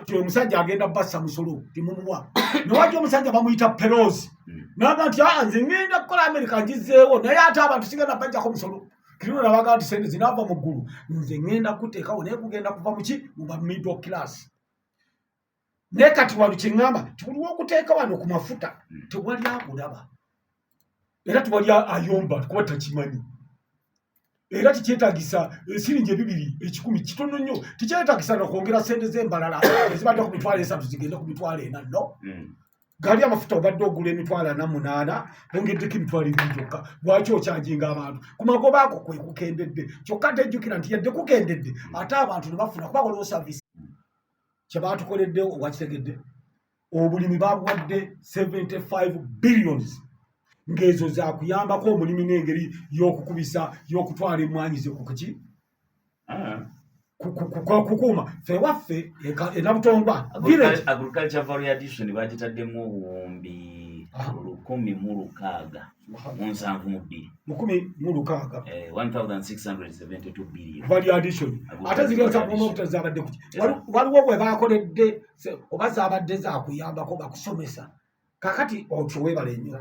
Ti omusajja agenda bassa musolo timumuwa. Newajja omusajja bamuyita Pelosi, naga nti, "Aa, nze ngenda kukola Amerika ngizeewo, naye ate abantu sigenda bajjako musolo." Kirino nabaga nti sente zinaava mu ggulu, nze ngenda kuteekawo, naye kugenda kuva muki? Mu ba middle class. Naye kati wano kyeŋŋamba ti buli wokuteeka wano ku mafuta, tewali akulaba era tewali ayomba kuba takimanyi. Era tikyetagisa siringi 2 100 kitono nnyo, tikyetagisa nakwongera sente z'embalala ezibadde ku 30,000 zigende ku 40,000, no. Gali amafuta obadde ogula 48,000, bongeddeko 20,000 gyokka. Lwaki okyajinga abantu ku magoba ago? Kwe kukendedde kyokka. Tejjukira nti yadde kukendedde, ate abantu ne bafuna kuba waliwo service kyebatukoledde. Wakitegedde, obulimi babuwadde 75 billions, ng'ezo zakuyambako omulimi n'engeri y'okukubisa, y'okutwala emmwanyi ze kuki? Kukuuma ffe waffe enabutongwa village. Agriculture value addition bagitaddemu obuwumbi 1,672. 1,060. 1672 billion. Value addition ate ziri ensakumafuta zabadde kuki? Waliwo bwe bakoledde oba zabadde zakuyambako bakusomesa. Kakati otyo weebale nnyo.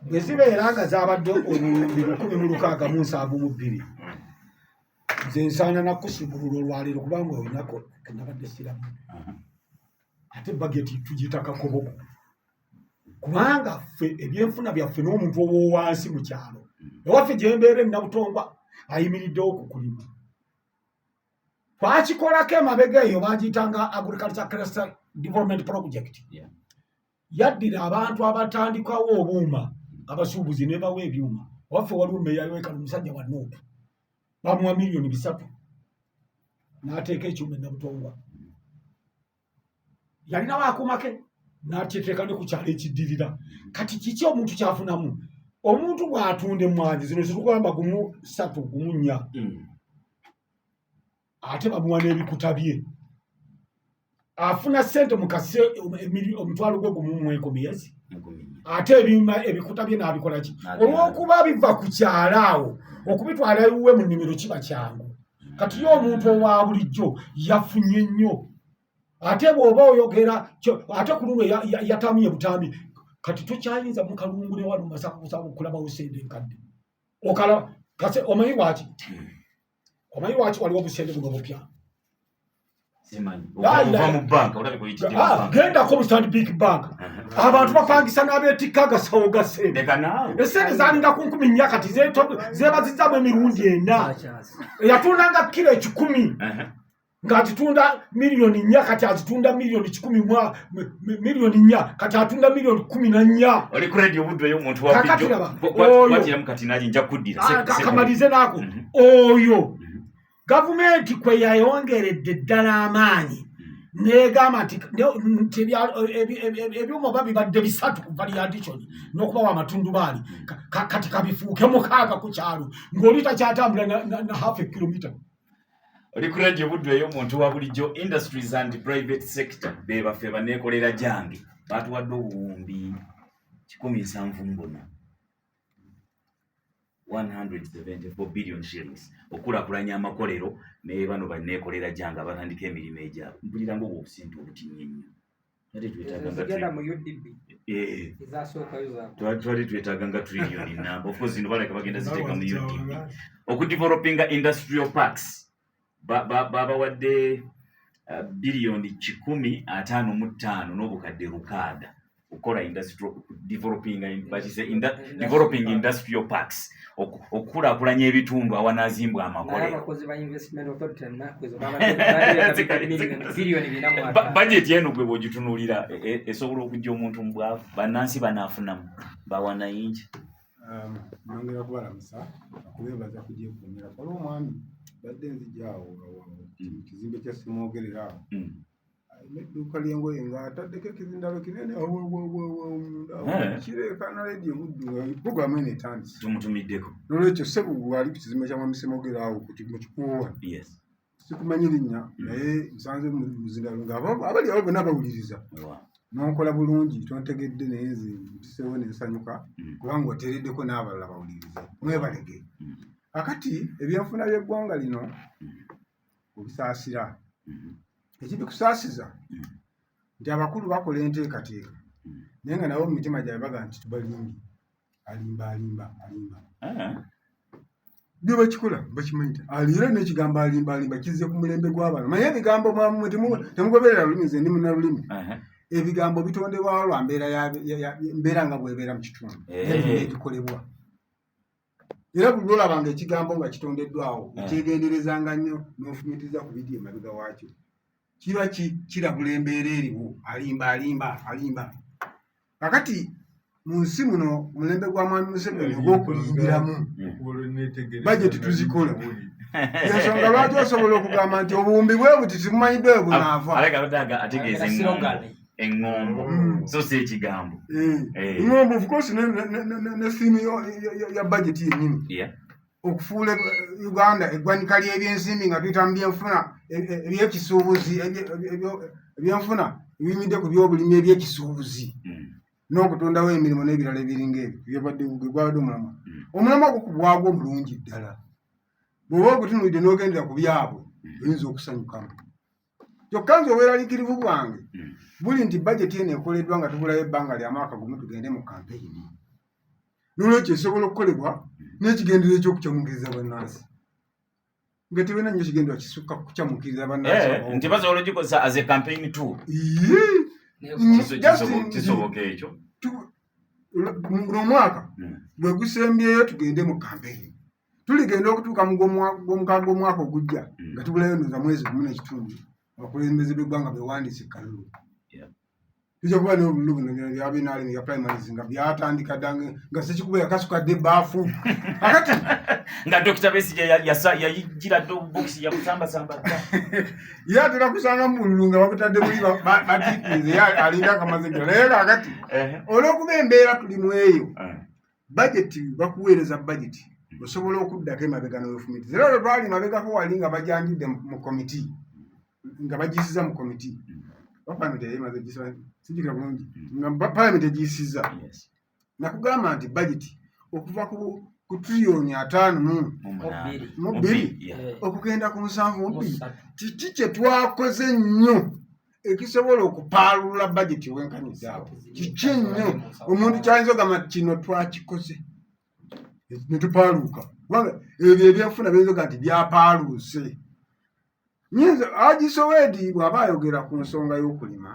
Bwe zibeera nga zabadde obuwumbi 1,672, nze nsaana nakusumulula olwaleero kubanga olunaku nabadde siramu. Ate bageti tugiyita kakoboko kubanga ffe ebyenfuna byaffe n'omuntu ow'owansi mu kyalo ewaffe gyembeera enabutongwa ayimiriddewo ku kulima. Twakikolako emabega eyo, bagiyitanga Agriculture Cluster Development Project. Yaddira abantu abatandikawo obuuma, abasuubuzi, nebawa ebyuma. Waffe waliwo meya wekano, omusajja wa NUP, bamuwa miliyoni 3 n'ateeka ekyuma enabutongwa. Yalinawo akuuma ke n'akiteeka ne ku kyalo ekiddirira. Kati kiki omuntu kyafunamu? Omuntu bw'atunda emmwanyi zino zitukugamba 1 3 1 4, ate bamuwa n'ebikuta bye, afuna ssente mu kase omutwalo gwe 1 mu enkumi ezi. 4,000. Ate ebima ebikuta bye n'abikola ki? N'agenda. Olw'okuba biva ku kyalo awo, okubitwala ewuwe mu nnimiro kiba kyangu. Kati ye omuntu owa bulijjo yafunye nnyo. Ate bw'oba oyogera ate ku lulwe yatamye butambi. Kati tokyayinza mu kalungu ne wano masakusa okulabawo sente enkadde okalaba kase. Omanyi lwaki? Omanyi lwaki waliwo obusente buno bupya? Simanyi. La Ova mu banka, olabye kuyitidde mu Ah, banka. Gendako mu Stanbic Bank, abantu bapangisa n'abeetikka agasawo ga sente. Leka naawe. Esente zalinga ku 4,000, kati zeebazizzamu emirundi ena. Eyatundanga kiro 100 ng'atitunda miliyoni 4, kati azitunda miliyoni kikumi mwa miliyoni 4, kati atunda miliyoni 14. Oli ku radio Buddu ey'omuntu wa Kakati bulijjo. laba, oyo- Kwatiramu kati nange nja kuddira. Ah, kamalize naako. Oyo gavumenti kwe yayongeredde ddala amaanyi negamba nti ebyuma oba bibadde bisatu ku value addition n'okubawa amatundubaali, kati kabifuuke 6 ku kyalo, ng'oli takyatambula na half a kilometer. Oli ku radio Buddu ey'omuntu wa bulijjo. Industries and private sector be baffe baneekolera gyange batuwadde obuwumbi 174, 174 billion shillings okukulaakulanya amakolero ne bano baneekolera gyange abatandika emirimu egyabwe. Mpulira nga obwo obusente obutinye ennyo, ate twetaaga nga zigenda mu UDB. Ezasookayo za Twali twetaaga nga trillion namba. Of course zino baleka bagenda ziteeka mu UDB. Okudevelopinga industrial parks babawadde biliyoni 155,600 okukola industrial developing, bakise developing industrial parks, okukulaakulanya ebitundu awanaazimbwa Naye amakolero. Abakozi ba Investment Authority ennaku ezo babadde biliyoni 405. Budget eno gwe bw'ogitunuulira, esobola okujja omuntu mu bwavu? Bannansi banaafunamu bawanayingi? Nongera kubalamusa, okubeebaza kugyekuumira. Waliwo omwami badde nzija awo mu kizimbe kya Simwogerera awo, alina edduuka ly'engoye ng'ataddeko ekizindalo kinene kireekaana Radio Buddu nga puroguramu eno etandise. Tumutumiddeko. Nolwekyo ssebo bw'ali ku kizimbe kya mwami Simwogerera awo mu Kikuuwa, sikumanyi linnya, naye nsanze mu muzindalo nga abali awo bonna bawuliriza. N'onkola bulungi, tontegedde, naye nze mpiseewo ne nsanyuka kubanga oteereddeko n'abalala bawulirize. Mwebalege. Kakati ebyenfuna by'eggwanga lino obisaasira. Ekibikusaasiza nti abakulu bakola enteekateeka naye nga nabo mu mitima gyabwe baga nti tubalimbye, alimba alimba alimba. Byo bakikola bakimanyi nti era n'ekigambo alimba alimba kizze ku mulembe gw'abantu. Naye ebigambo mwamwe temugoberera lulimi, nze ndi munnalulimi. Ebigambo bitondebwawo lwa mbeera mbeera nga bw'ebeera mu kitundu n'emirimu egikolebwa. Era buli lw'olabanga ekigambo nga kitondeddwawo okyegenderezanga nnyo n'ofumiitiriza ku biri emabega waakyo. Kiba kirabula embeera eriwo, alimba alimba alimba. Kakati mu nsi muno omulembe gwa Mwami Museveni ogw'okulimbiramu bajeti tuzikola. Ensonga lwaki osobola okugamba nti obuwumbi bwe buti tebumanyiddwa we bunaava. Ategeeza eŋŋombo so si ekigambo. Eŋŋombo of course ne theme ya bajeti yennyini. Okufuula Uganda eggwanika ly'ebyensimbi nga tuyita mu byenfuna ebyekisuubuzi, ebyenfuna ebiyimidde ku byobulimi ebyekisuubuzi n'okutondawo emirimu n'ebirala ebiringa ebyo byebadde gwabadde omulamwa. Omulamwa gwo ku bwagwo mulungi ddala. Bw'oba ogutunuulidde n'ogendera ku byabwe oyinza okusanyukamu. Kyokka nze obweraliikirivu bwange buli nti bajeti eno ekoleddwa nga tubulayo ebbanga lya mwaka gumu tugende mu kampeyini. N'olwekyo esobola okukolebwa n'ekigendererwa eky'okukyamuukiriza bannansi. Nga tebirina nnyo kigendererwa kisukka kukyamuukiriza bannansi. Nti basobola ogikozesa as a campaign tool. Kisoboka ekyo. Guno omwaka bwe gusembyeyo tugende mu kampeyini. Tuligenda okutuuka mu gw'omukaaga gw'omwaka ogujja nga tubulayo ndowooza mwezi gumu n'ekitundu abakulembeze b'eggwanga bewandiise kalulu. Tujja kuba n'obululu buno bya BNRM bya primaries nga byatandika dda nga Ssekikubo yakasuka dda ebbaafu. Kakati nga Dokita Besigye yayigira dda obubokisi yakusambasamba dda. Ye atera kusanga mu bululu nga babutadde muli batiikinze ye alinda akamaze ddala. Naye kaakati olw'okuba embeera tuli mu eyo, bajeti bakuweereza bajeti osobola okuddako emabega n'owefumiitiriza. Era olwo twali mabegako wali nga bajanjudde mu komiti, nga bagiyisizza mu komiti. Oba palamenti yali emaze giyisa, sijjukira bulungi, nga palamenti egiyisizza. Nakugamba nti bajeti okuva ku tiriyoni ataano mu bbiri okugenda ku nsanvu mu bbiri, kiki kye twakoze ennyo ekisobola okupaalulula bajeti wenkanyidde awo? Kiki ennyo omuntu kyayinza ogamba nti kino twakikoze ne tupaaluuka? Kubanga ebyo ebyenfuna biyinza ogamba nti byapaaluuse. Nyinza Haji Sowedi bw'aba ayogera ku nsonga y'okulima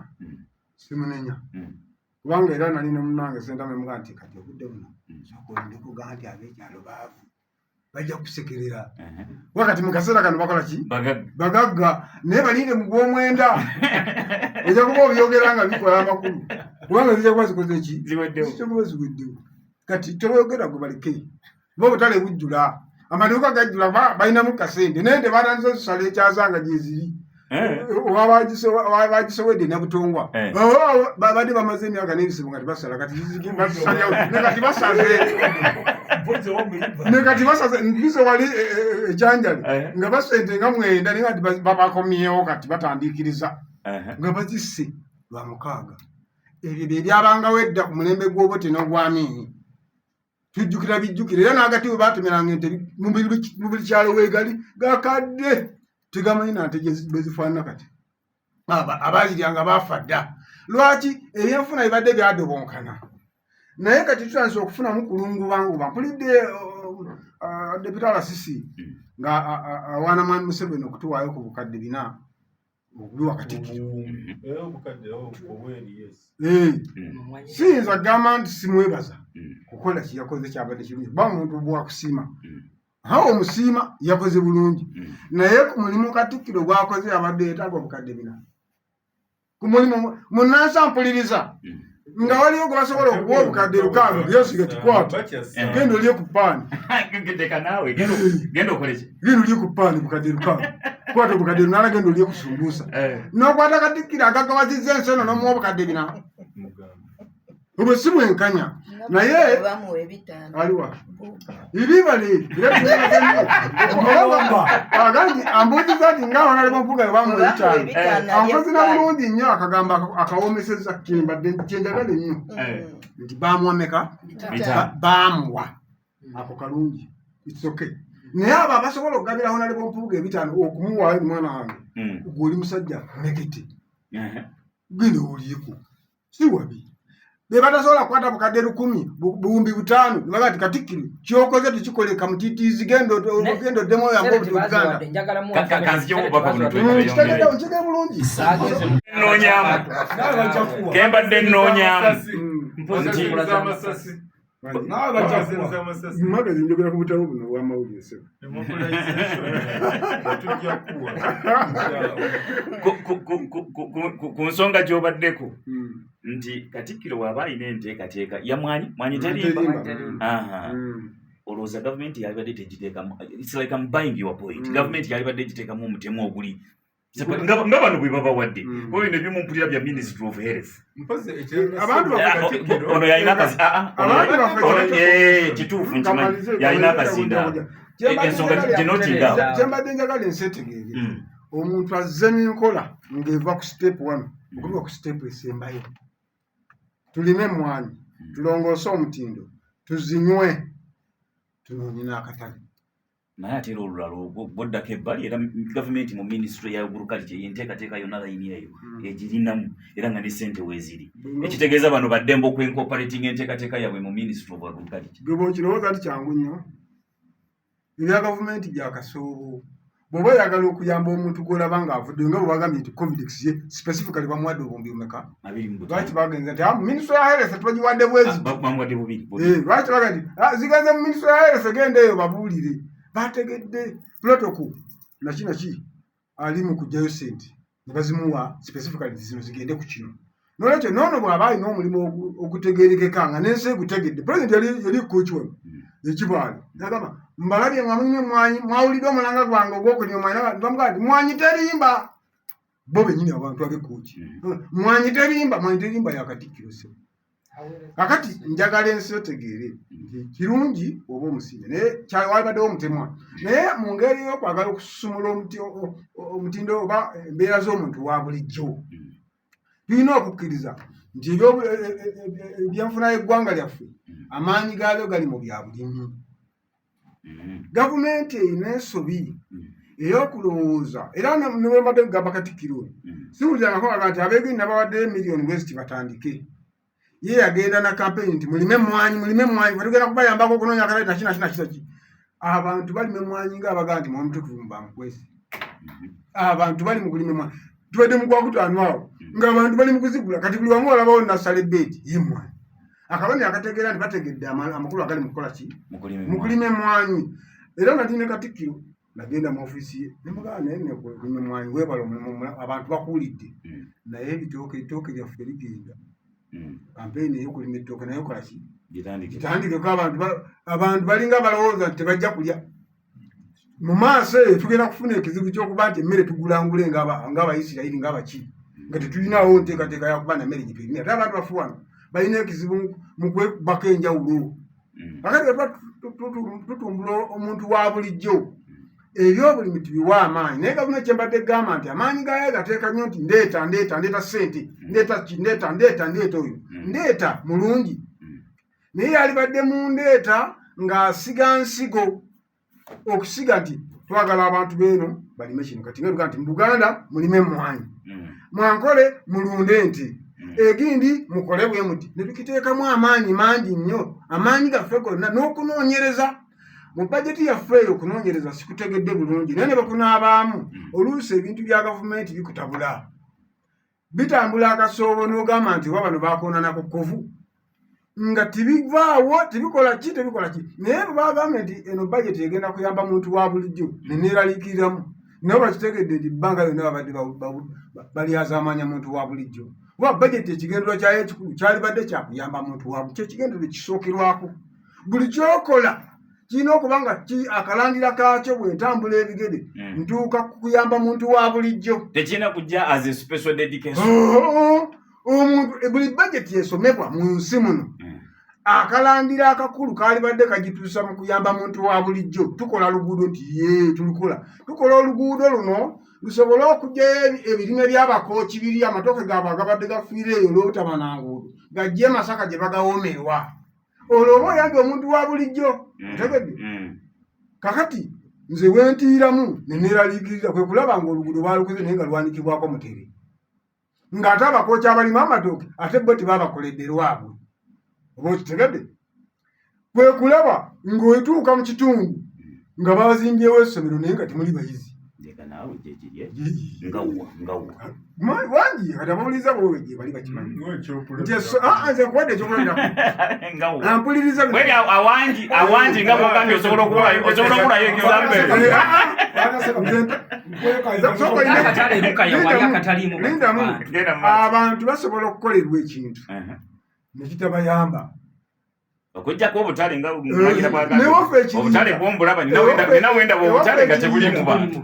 simunenya, kubanga era nali ne munnange Ssentamu emugaa nti kati obudde buno sooka olinde kugaa nti ab'ekyalo baavu bajja kusekerera. Kuba kati mu kaseera kano bakola ki? Bagagga, naye balinde mu gw'omwenda ojja kuba obyogera nga bikola amakulu, kubanga zijja kuba zikoze ki? Zijja kuba ziweddewo. Kati toboogera gwe baleke, kuba obutale bujjula, amaduuka gajjula, balinamu kasente naye nte batandise ozisala ekyaza nga gyeziri. Wabagisowedde nabutongwa babadde bamaze emyaka n'ebisibo nga tebasala, kati ne kati basaze, ne kati basaze mpiso wali ekyanjali nga basente nga mwenda, naye kati babakomyewo, kati batandiikiriza nga bazisse lwa mukaaga. Ebyo bye byabangawo edda ku mulembe gw'Obote n'ogw'Amiini, tujjukira bijjukira. Era n'agati bwe baatemeranga ente mu buli kyalo weegali gakadde tegamanyi na nte bwe zifaanana. Kati abaziryanga baafa dda. Lwaki? Ebyenfuna bibadde byadobonkana, naye kati tutandise okufunamu kulungubanguba. Mpulidde Deputy RCC nga awaana Mwami Museveni okutuwaayo ku bukadde 400 okubiwa Katikkiro. Siyinza kugamba nti simwebaza kukola kyeyakoze, kyabadde kirungi, kuba omuntu bwakusiima awo omusiima yakoze bulungi. Naye ku mulimu Katikkiro gwakoze abadde yeetaaga obukadde 400 ku mulimu munnansi ampuliriza nga waliwo gwe basobola okuwa obukadde 600 byosiga kikwata genda olye ku paani, genda olye ku paani, bukadde 600, kwata obukadde 800, genda olye ku sumbuusa. N'okwata Katikkiro agagawazizza ensi eno n'omuwa obukadde 400, obwo si bwenkanya. Naye aliwa ibibale agandi ambuuziza nti nga honorable Mpuuga bamuwa 500, ankozi na bulungi nnyo, akagambo akawomeseza kyembadde kyenjagala ennyo nti bamuwa meka? Bamuwa ako kalungi, it's okay. Naye abo abasobola okugabira Honorable Mpuuga 5 okumuwaayo mwana wange, gwe oli musajja mekete, genda owulyeko, si wabi. Be batasobola kukwata bukadde 1000, 5000, ne baga nti Katikkiro kyokoze tekikoleka, mutiitiizi, genda ogenda oddemu oyambe Obuganda. Kanzije obubaka buno. Kitegedde bulungi. Nnoonyaamu kembadde nnoonyaamu. Magazi njogera ku butabo buno obwamawulire, sebo. Ku nsonga gy'obaddeko nti Katikkiro bw'aba alina enteekateeka ya mwanyi, mwanyi terimba, olowooza gavumenti yalibadde tegiteekamu? It's like I'm buying your point. Gavumenti yalibadde egiteekamu omutemu oguli nga bano bwe babawadde, kuba bino ebimu mpulira bya Ministry of Health. Ono yalina kituufu, nkimanyi yalina akazindaalo, ensonga ginotinga. Kyembadde njagala ensi etegeere, omuntu azze n'enkola ng'eva ku step one okutuuka ku step esembayo. Tulime emmwanyi, tulongoose omutindo, tuzinywe, tunoonye n'akatale. Naye ate era olulala gwoddako ebbali, era gavumenti mu ministry ya agriculture yenteekateeka yonna layini eyo egirinamu, era nga ne sente weeziri, ekitegeeza bano baddembe okwencorporating enteekateeka yaabwe mu Ministry of Agriculture. Gwe bwokirowooza nti kyangu nnyo, ebya gavumenti byakasoobo. Bw'oba oyagala okuyamba omuntu gw'olaba ng'avudde, nga bwe bagambye nti Covidex ye specifically bamuwadde obuwumbi bumeka? Lwaki bagenza nti Ministry ya Health tubagiwadde bwezi? Bamuwadde bubiri. Lwaki baga nti zigenze mu Ministry ya Health? Genda eyo babuulire. Bategedde protocol naki naki ali mu kuggyayo sente ne bazimuwa specifically zino zigende ku kino. Nolwekyo noono bw'aba alina omulimu ogutegerekeka nga n'ensi egutegedde, Pulezidenti yali koki wano ekibaale nagamba, "Mbalabye nga mulimu emwanyi, mwawulidde omulanga gwange ogw'okulima emwanyi." Bamugamba nti mwanyi terimba, bo bennyini abantu ab'ekooki. Mwanyi terimba, mwanyi terimba ya Katikkiro se. Kakati njagala ensi otegeere nti kirungi oba omusiime, naye walibaddewo omutemwa, naye mu ngeri y'okwagala okususumula omutindo oba embeera z'omuntu wa bulijjo, tulina okukkiriza nti ebyenfuna y'eggwanga lyaffe amaanyi gaabyo gali mu bya bulimi. Gavumenti erina ensobi ey'okulowooza, era ne bwe mbadde kugamba Katikkiro oyo, siwulirangako aga nti abeegeni nabawaddeyo miliyoni bweziti batandike. Ye yagenda na kampeyini nti mulime emmwanyi, mulime emmwanyi, fe tugenda kubayambako okunoonya akatale, naki naki naki naki. Abantu balima emmwanyi ng'abagaa nti Mwoyo Mutukuvu mubamukwese. Abantu bali mu kulima emmwanyi, tubadde mu gwakutaano awo ng'abantu bali mu kuzigula. Kati buli wamu olabawo nasale beeti y'emmwanyi, akabonero akategeera nti bategedde amakulu agali mu kukola ki, mu kulima emmwanyi. Era nga tine Katikkiro nagenda mu ofiisi ye nemugamba, naye nekulima emmwanyi weebala omulimu, abantu bakuwulidde, naye ebitooke, ettooke lyaffe ligenda, kampeyini ey'okulima ettooke naye okola ki, gitandikeko. Abantu balinga balowooza nti tebajja kulya mu maaso eyo, tugenda kufuna ekizibu ky'okuba nti emmere tugulangule ng'Abayisirayiri, ng'abaki, nga tetulinawo nteekateeka yakuba na mmere gye tulina. Ate abantu baffe wano balina ekizibu mu kwekubako enjawulo. Kakati bwe tuba tutumbula omuntu wa bulijjo, ebyobulimi tubiwa amaanyi. Naye gavumenti kyembadde egamba nti amaanyi gaayo gateeka nnyo nti ndeeta, ndeeta, ndeeta ssente, ndeeta ki, ndeeta, ndeeta, ndeeta oyo, ndeeta mulungi, naye yalibadde mu ndeeta ng'asiga nsigo, okusiga nti twagala abantu beeno balime kino. Kati nga tugaa nti mu Buganda mulime emmwanyi, mwankole mulunde ente, egindi mukole bwe muti, ne tukiteekamu amaanyi mangi nnyo, amaanyi gaffe gonna n'okunoonyereza mu bajeti yaffe eyo. Okunoonyereza sikutegedde bulungi, naye ne bwekunaabaamu, oluusi ebintu bya gavumenti bikutabula, bitambula akasoobo n'ogamba nti oba bano bakoonana ku kkovu nga tebivaawo, tebikola ki, tebikola ki. Naye bwe bagambye nti eno bajeti egenda kuyamba muntu wa bulijjo, ne neeraliikiriramu. Naye bakitegedde nti bbanga lyonna babadde balyazaamaanya muntu wa bulijjo, kuba bajeti ekigendererwa kyayo ekikulu kyalibadde kyakuyamba muntu wa bulijjo. Ekigendererwa ekisookerwako, buli kyokola kirina okuba nga akalandira kaakyo bwentambula ebigere ntuuka ku kuyamba muntu wa bulijjo. Tekirina kujja as a special dedication. Oh, omuntu buli bajeti esomebwa mu nsi muno, akalandira akakulu kaalibadde kagituusa mu kuyamba muntu wa bulijjo. Tukola luguudo nti ye tulukola, tukola oluguudo luno lusobole okugyayo ebirime by'Abakooki biri, amatooke gaabwe agabadde gafiira eyo olw'obutaba na nguudo, gajje e Masaka gye bagawomerwa. Olwo oba oyambye omuntu wa bulijjo. Otegedde? Kakati Nze wentiiramu ne neeraliikirira kwe kulaba ng'oluguudo baalukoze naye nga lwanikibwako mutere, ng'ate abakooki abalima amatooke ate bo tebabakoledde lwabwe. Oba okitegedde? Kwe kulaba ng'otuuka mu kitundu nga bazimbyewo essomero naye nga temuli bayizi. Leka naawe gyekiri ngawa ngawa wangi kati abawuliriza bowe gye bali bakimanyi nti nze nkuwadde ekyokulabirako ampuliriza awangi awangi nga bwogambye osobola okulayo osobola okulayo example. Lindamu, abantu basobola okukolerwa ekintu nekitabayamba okujjako obutale nga obutale bwombulaba nina wendaba obutale nga tebuli mu bantu.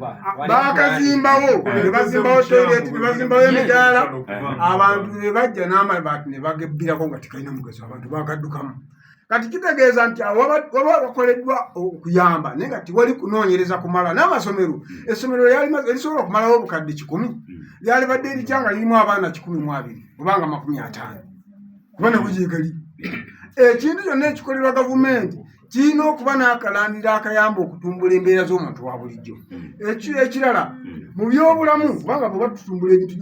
Bakazimbawo ne bazimbawo toilet ne bazimbawo emidaala, abantu ne bajja n'amabaati ne bagebbirako nga tekalina mugaso, abantu bakaddukamu. Kati kitegeeza nti waba wakoleddwa okuyamba naye nga tewali kunoonyereza kumala. N'amasomero, essomero erisobola okumalawo obukadde 100 lyalibadde eritya nga lirimu abaana 120 obanga 50, kuba nabugyegali. Ekintu kyonna ekikolerwa gavumenti kirina okuba n'akalandira akayamba okutumbula embeera z'omuntu wa bulijjo. Ekirala mu byobulamu, kubanga bwe batutumbula ebintu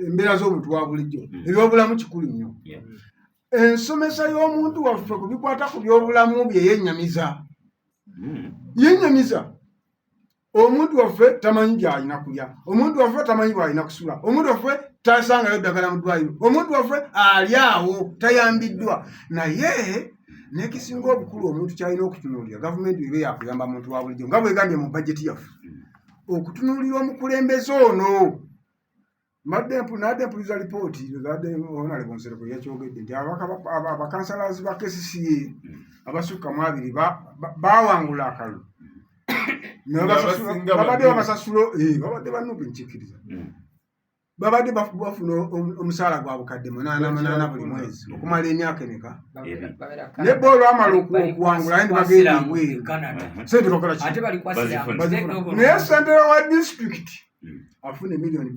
embeera z'omuntu wa bulijjo, ebyobulamu kikulu nnyo. Ensomesa y'omuntu waffe ku bikwata ku byobulamu bye yennyamiza. Yennyamiza. Omuntu waffe tamanyi gy'alina kulya, omuntu waffe tamanyi bw'alina kusula, omuntu waffe tasangayo ddagala mu ddwaliro, omuntu waffe ali awo tayambiddwa. Naye n'ekisinga obukulu omuntu ky'alina okutunuulira, gavumenti ebe yakuyamba muntu wa bulijjo nga bwegambye mu bajeti yaffe, okutunuulira omukulembeze ono. Mbadde nadde mpuliza lipooti zadde Honorable Nsereko yakyogedde nti abakansalazi ba KCCA abasukka mu 20 bawangula akalulu. Babadde babasasula, babadde banupi nkikkiriza. Babadde bafuna omusaala gwa bukadde 8 8 buli mwezi okumala emyaka emeka, ne bo olwamala okuwangula ne bagenda ebweru sente bakola ki? Naye ssentebe wa disitulikiti afuna 2.5 miliyoni.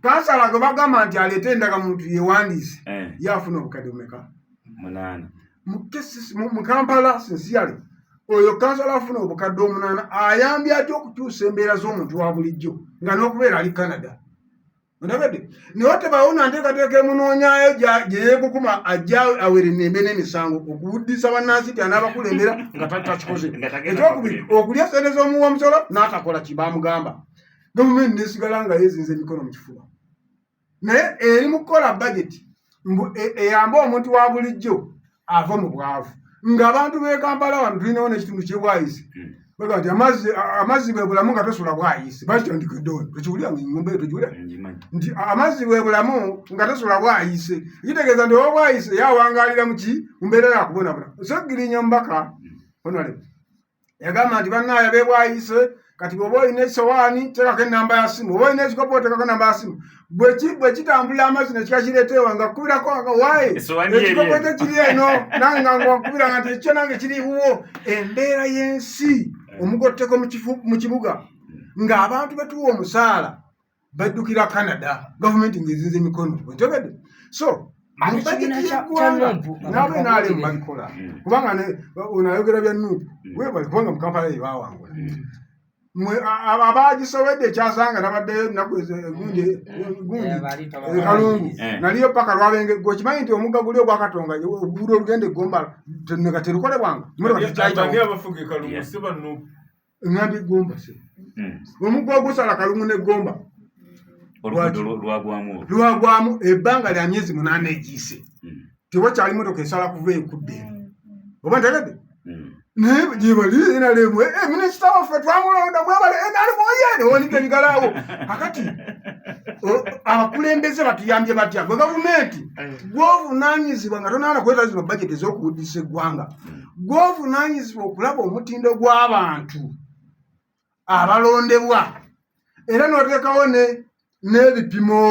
Kansala gwe bagamba nti aleete endagamuntu yewandiise, ye afuna obukadde bumeka? 8. Mu Kampala sincerely, oyo kansala afuna obukadde 8 ayambye atya okukyusa embeera z'omuntu wa bulijjo nga n'okubeera ali Canada? Ondabedde naye tebawona nteekateeka emunoonyayo gye yeekukuma ajja awere nembe n'emisango okuwuddisa bannansi nti anaabakulembera nga takikoze. Ekyokubiri, okulya sente z'omuwa omusolo n'atakola kibamugamba, gavumenti nesigala nga yeezinza emikono mu kifuba, naye eri mu kukola bajeti mbu eyambe omuntu wa bulijjo ava mu bwavu, ng'abantu b'e Kampala wano tulinawo n'ekitundu ky'ebwayise baga nti amazzi bwe bulamu nga tosula bwayise. Bakitandikidde ono tokiwulira nga engombe eyo togiwulira nti amazzi bwe bulamu nga tosula bwayise, kitegeeza nti oba bwayise yawangaalira muki mu mbeera yakubonabona. Segirinya mubaka honorable yagamba nti bannaaya b'ebwayise kati bw'oba olina esowaani teekako ennamba ya simu, oba olina ekikopo oteekako ennamba ya simu, bwe kitambula amazzi ne kiba kireeta ewa nga kkubirako nga waaye ekikopo kyo kiri eno, nange nga nkubira nga nti ekyo nange kiri wuwo. Embeera y'ensi omugotteko mu kibuga ng'abantu betuwa omusaala baddukira Canada, gavumenti ng'ezinza emikono. Otegedde? So mu bajeti y'eggwanga n'abe babikola kubanga ono ayogera bya NUP webale kubanga mu Kampala ye bawangula mwe abagisowedde ekyasanga nabaddeyo ennaku gundi gundi Kalungu naliyo paka lwabenge. Gwe okimanyi nti omugga guli ogwakatonga oluguudo olugenda eggomba nga terukolebwanga emotoka tekyayitawo. Ŋŋambye Gomba se omugga ogusala Kalungu ne Gomba lwagwamu ebbanga lya myezi 8 egiyise, tewakyali motoka esala kuva ekudda eno. Oba ntegedde? Naye gyebali NRM, minisita waffe twamulonda, mwebale NRM oye, newanika ebigalaawo. Kakati abakulembeze batuyambye batya? Gwe gavumenti gwovunaanyizibwa nga tonaana kuleeta zino bajeti ez'okuwuddisa eggwanga, gwovunaanyizibwa okulaba omutindo gw'abantu abalondebwa era n'oteekawo n'ebipimo.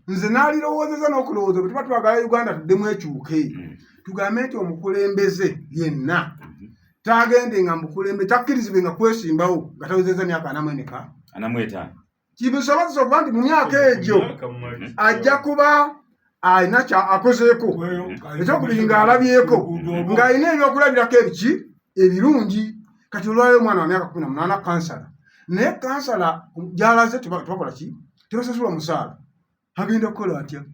Nze naalirowoozeza n'okulowooza bwe tuba twagala Uganda tuddemu ekyuke, tugambe nti omukulembeze yenna tagende nga mukulembe takkirizibwe nga kwesimbawo nga tawezezza myaka ana mu emeka? 45. Kibisobozesa okuba nti mu myaka egyo ajja kuba alina kya akozeeko, ekyokubiri ng'alabyeko ng'alina ebyokulabirako ebiki ebirungi. Kati olwayo omwana wa myaka 18 kansala, naye kansala gyalaze tebakola ki, tebasasula musaala, agenda kukola atya?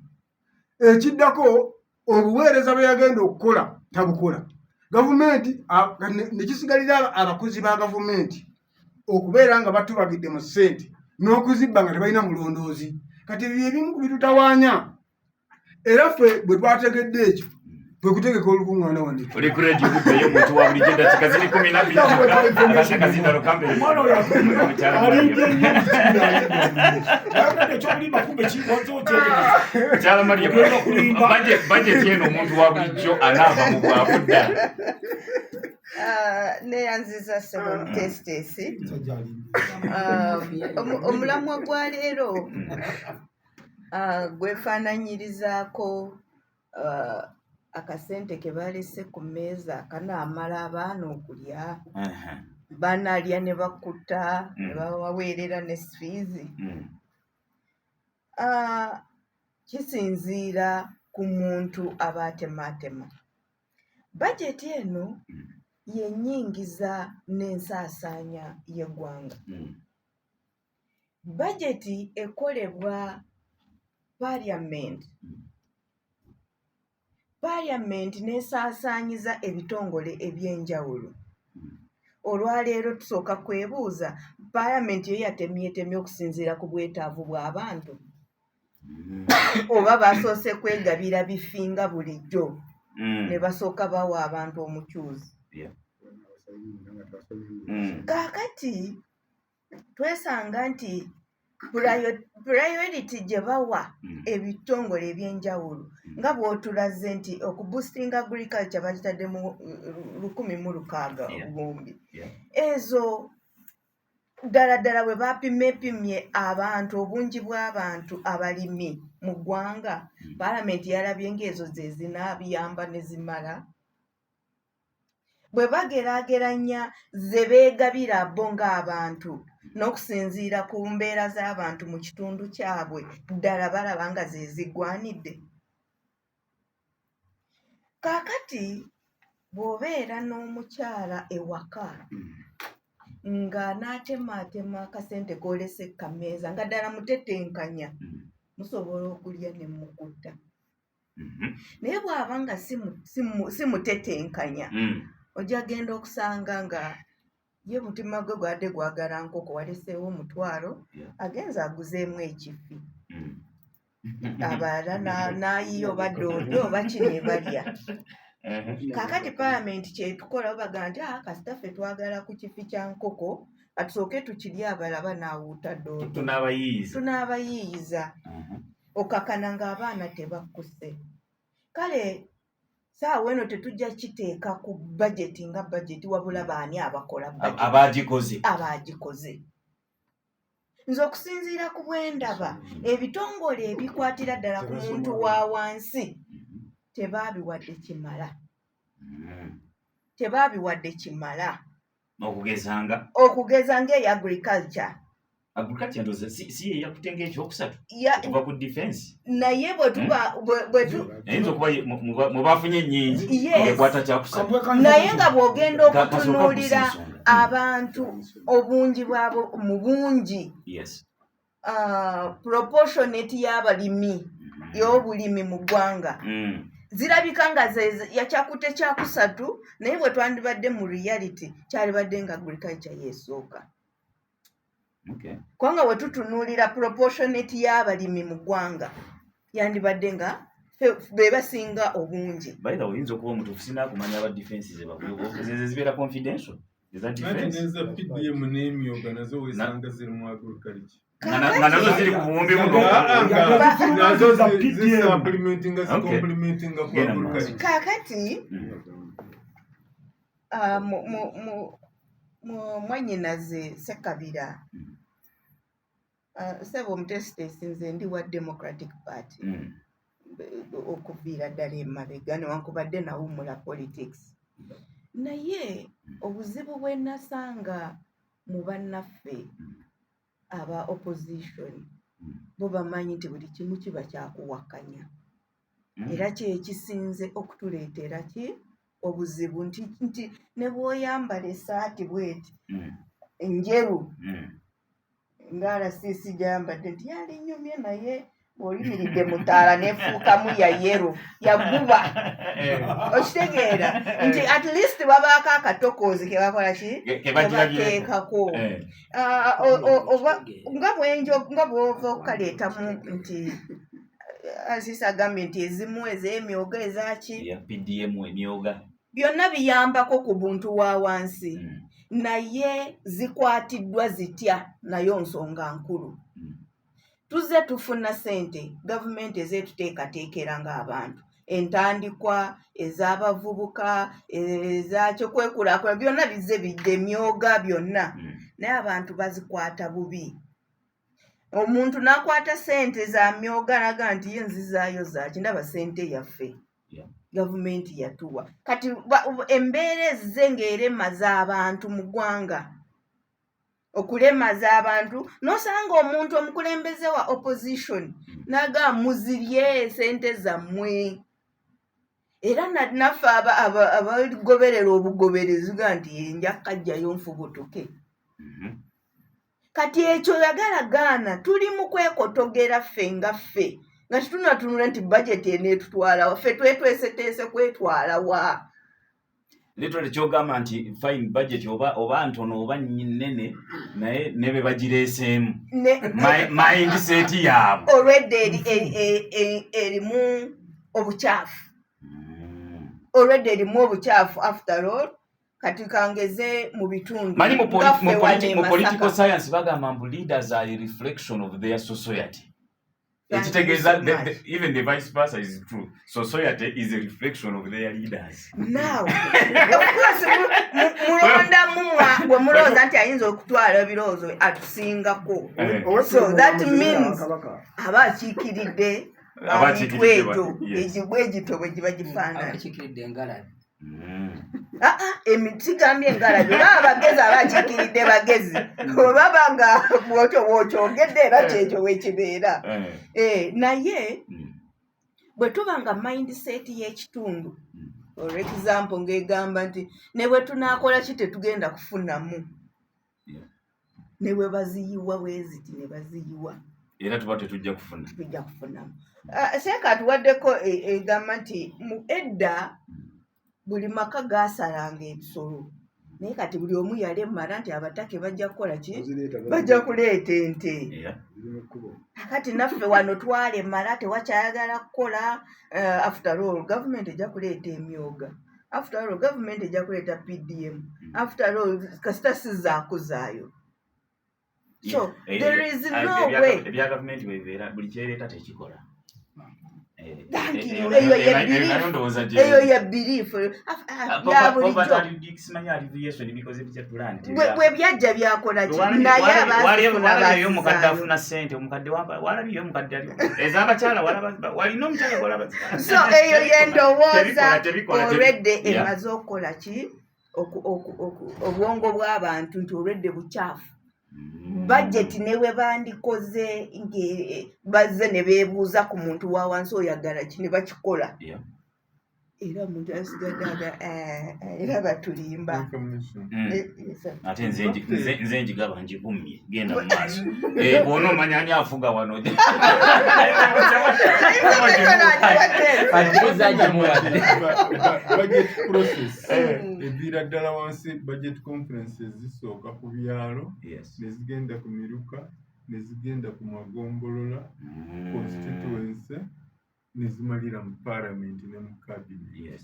Ekiddako, obuweereza bwe yagenda okukola tabukola. Gavumenti nekisigalira abakozi ba gavumenti okubeera nga batubagidde mu ssente n'okuzibba nga tebalina mulondoozi. Kati ebyo ebimu ku bitutawaanya, era ffe bwe twategedde ekyo kwe kutegeka olukuŋŋaana wano. Oli ku radio kuddayo omuntu wa bulijjo, eddakiika ziri 12 zokka. Akazindalo kambe. Omwana oyo alimbye nnyo, ayogedde ekyokulimba, kumbe kiwazokyetegesa. Mukyala Maria, Ogenda kulimba. Budget eno omuntu wa bulijjo anaava mu bwavu ddala? Ah, neyanziza ssebo mutesitesi. Omulamwa gwa leero gwefaananyirizaako akasente ke balese ku mmeeza kanaamala abaana okulya, banaalya ne bakkuta ne babaweerera ne fees. Kisinziira ku muntu aba atemaatema bajeti eno, yennyingiza n'ensaasaanya y'eggwanga. Bajeti ekolebwa parliament, parliament n'esaasaanyiza ebitongole ebyenjawulo. Olwaleero tusooka kwebuuza, parliament yo yatemyetemye okusinziira ku bwetaavu bw'abantu, oba basoose kwegabira bifinga bulijjo ne basooka bawa abantu omucuuzi? Kaakati twesanga nti priority gye bawa ebitongole ebyenjawulo, nga bw'otulaze nti okuboostinga agriculture bagitadde mu 1,006 buwumbi, ezo ddala ddala bwe bapimepimye abantu, obungi bw'abantu abalimi mu ggwanga, paalamenti yalabye ng'ezo ze zinaabiyamba ne zimala? Bwe bageraageranya ze beegabira bo ng'abantu n'okusinziira ku mbeera z'abantu mu kitundu kyabwe, ddala balaba nga ze ziggwanidde? Kaakati bw'obeera n'omukyala ewaka ng'anaatemaatema akasente k'olese ku kameeza, nga ddala mutetenkanya, musobola okulya ne mukutta. Naye bw'aba nga si mutetenkanya, ojja genda okusanga nga ye mutima gwe gwadde gwagala nkoko, waleseewo 500, agenze aguzeemu ekifi, abalala n'ayiya oba doodo oba kino balya. Kaakati paalamenti kyetukola, baga nti, "Ah, kasita ffe twagala ku kifi kya nkoko, katusooke tukirye, abalala banaawuuta doodo." Tunaabayiiyiza. Tunaabayiiyiza. Okakana ng'abaana tebakkuse. Kale saawa eno tetujja kiteeka ku bajeti nga bajeti, wabula baani abakola budget? Abagikoze. Abagikoze. Nze okusinziira ku bwendaba, ebitongole ebikwatira ddala ku muntu wa wansi tebaabiwadde kimala. Tebaabiwadde kimala. Okugezanga? Okugeza ng'eya agriculture. Agriculture ndoza si ye yakutenga ekyokusatu okuva ku defense. Naye bwe tuba bwe Eyinza okuba mwe bafunye ennyingi, ekwata kyakusatu. Naye nga bw'ogenda Kasooka okutunuulira kusa ensonga. abantu, obungi bwabo mu bungi, proportionate y'abalimi, y'obulimi mu ggwanga, zirabika nga yakyakutte kyakusatu, naye bwe twandibadde mu reality kyalibadde nga agriculture yeesooka, kubanga bwe tutunuulira proportionate y'abalimi mu ggwanga, yandibadde nga be basinga obungi. By the way, oyinza okuba omutuufu, sinaakumanya aba defense ze bakuwa ze zibeera confidential eza Anti defense. Neza PDM n'emyoga nazo wesanga ziri mu agriculture. Nga nazo ziri ku buwumbi buno. Ah, nga nazo Za PDM. zisupplementinga, zikomplementinga ku Genda mu maaso. agriculture. Kaakati mu mwannyinaze Sekabira, ssebo omutesitesi, nze ndi wa Democratic Party okuviira ddala emabega, newankubadde nawummula politics. Naye obuzibu bwe nasanga mu bannaffe aba opposition, bo bamanyi nti buli kimu kiba kyakuwakanya, era kyekisinze okutuleetera ki Obuzibu nti ne bw'oyambala essaati bweti njeru nga RCC gyayambadde nti yalinyumye, naye bw'olimiridde mu ttaala nefuukamu ya yellow yaguba. Okitegeera nti at least babaako akatokoozi ke bakola ki, kebateekako. Ah, oba nga bwenjo nga bw'ova okukaleetamu nti Asisi agambye nti ezimu ez'emyoga ezaki PDM emyoga byonna biyambako ku buntu wa wansi, naye zikwatiddwa zitya nayo nsonga nkulu. Tuzze tufuna ssente, gavumenti ezeetuteekateekera ng'abantu, entandikwa ez'abavubuka, ezakyo, byonna bizze bijja, emyoga byonna, naye abantu bazikwata bubi. Omuntu n'akwata ssente za myoga naga nti ye nzizaayo zaaki, ndaba ssente yaffe gavumenti yatuwa. Kati embeera ezze ng'eremaza abantu mu ggwanga, okulemaza abantu, n'osanga omuntu omukulembeze wa opposition n'agamba muzirye sente zammwe, era naffe abagoberera obugoberezi ga nti nja kajjayo nfubutuke. Kati ekyo yagala gaana, tuli mu kwekotogera ffe nga ffe nga tetunatunula nti bajeti eneetutwalawa, ffe twetweseteese kwetwala wa. Literally kyogamba nti fine, budget oba ntono oba nnene, naye ne be bagireeseemu mindset yaabwe olwedde erimu obukyafu, olwedde erimu obukyafu. After all, kati kangeze mu bitundu Manyi mu political science bagamba mbu leaders are a reflection of their society. Ekitegeeza even the vice versa is true, society is a reflection of their leaders. Now, of course, mulondamu bwe mulowooza nti ayinza okutwala ebirowoozo atusingako. So that means aba akiikiridde emitwe egyo egibwe bwe giba gifaanana. Abakiikiridde engalabi. Ah, ah, emiti gambye engalabi oba abagezi, aba akiikiridde bagezi, olwaba nga bwotyo bwokyogedde era kyekyo bwekibeera. Naye bwe tuba nga mindset y'ekitundu, for example, ng'egamba nti ne bwe tunaakola ki tetugenda kufunamu, ne bwe baziyiwa bweziti ne baziyiwa, era tuba tetujja kufuna. Tujja kufunamu. Ah, seeka atuwaddeko egamba nti mu edda buli maka gaasalanga ebisolo, naye kati buli omu yalemala nti abatake bajja kukola ki, bajja kuleeta ente. Kati naffe wano twalemala, tewakyayagala kukola. After all, gavumenti ejja kuleeta emyoga, after all, gavumenti ejja kuleeta PDM, after all, kasita sizaakuzaayo. So there is no way. Ebya gavumenti bwebibeera, buli kyereeta tekikola. Thank you. Eyo ye belief. Eyo ye belief ya bulijjo. Simanyi alleviation bikoze bitya plan. Bwe byajja byakola ki, naye abaazifuna Walabiyo omukadde baazizaayo. Afuna sente, omukadde walabiyo omukadde ali ez'abakyala, walina omukyala gwalaba. So eyo yendowooza. Tebikola, olwedde emaze okukola ki, obwongo bw'abantu nti olwedde bukyafu. Bajeti ne bwe bandikoze nge bazze ne beebuuza ku muntu wa wansi oyagala ki, ne bakikola, era omuntu asigadde aga "Eh, eh, era batulimba." Information. Yes. Ate nze njigaba ngikummye, genda mu maaso. Bw'ona omanya ani afuga wano. Information agiwadde. Agibuza gimuwadde. Budget process eviira ddala wansi. Budget conferences zisooka ku byalo, ne zigenda ku miruka, ne zigenda ku magombolola, constituency, ne zimalira mu parliament ne mu cabinet.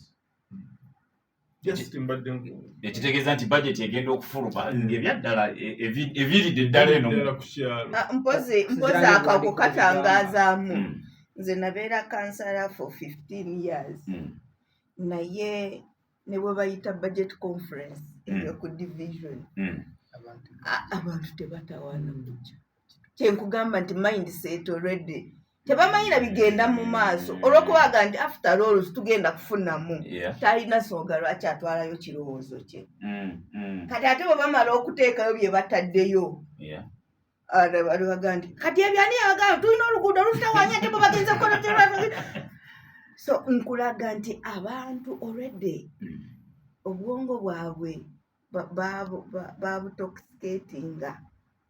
Just mbadde Ekitegeeza nti budget egenda okufuluma ng'ebyaddala eviiridde ddala eno ddala ku kyalo. Ah, mpozi Okusinziira ako ng'ebiwandiiko katangazaamu. Nze nabeera kansala for 15 years, naye ne bwe bayita budget conference eyo ku division, Abantu abantu tebatawaana kujja. Kyenkugamba nti mindset already tebamanyi na bigenda mu maaso, olwokubaga nti after all tugenda kufunamu. Talina nsonga lwaki atwalayo kirowoozo kye. Kati ate bwe bamala okuteekayo bye bataddeyo, baga nti kati ebyani, yabagamba tulina oluguudo olutawanya, ate bwe bagenze kukola. So nkulaga nti abantu already obwongo bwabwe babutoxicatinga.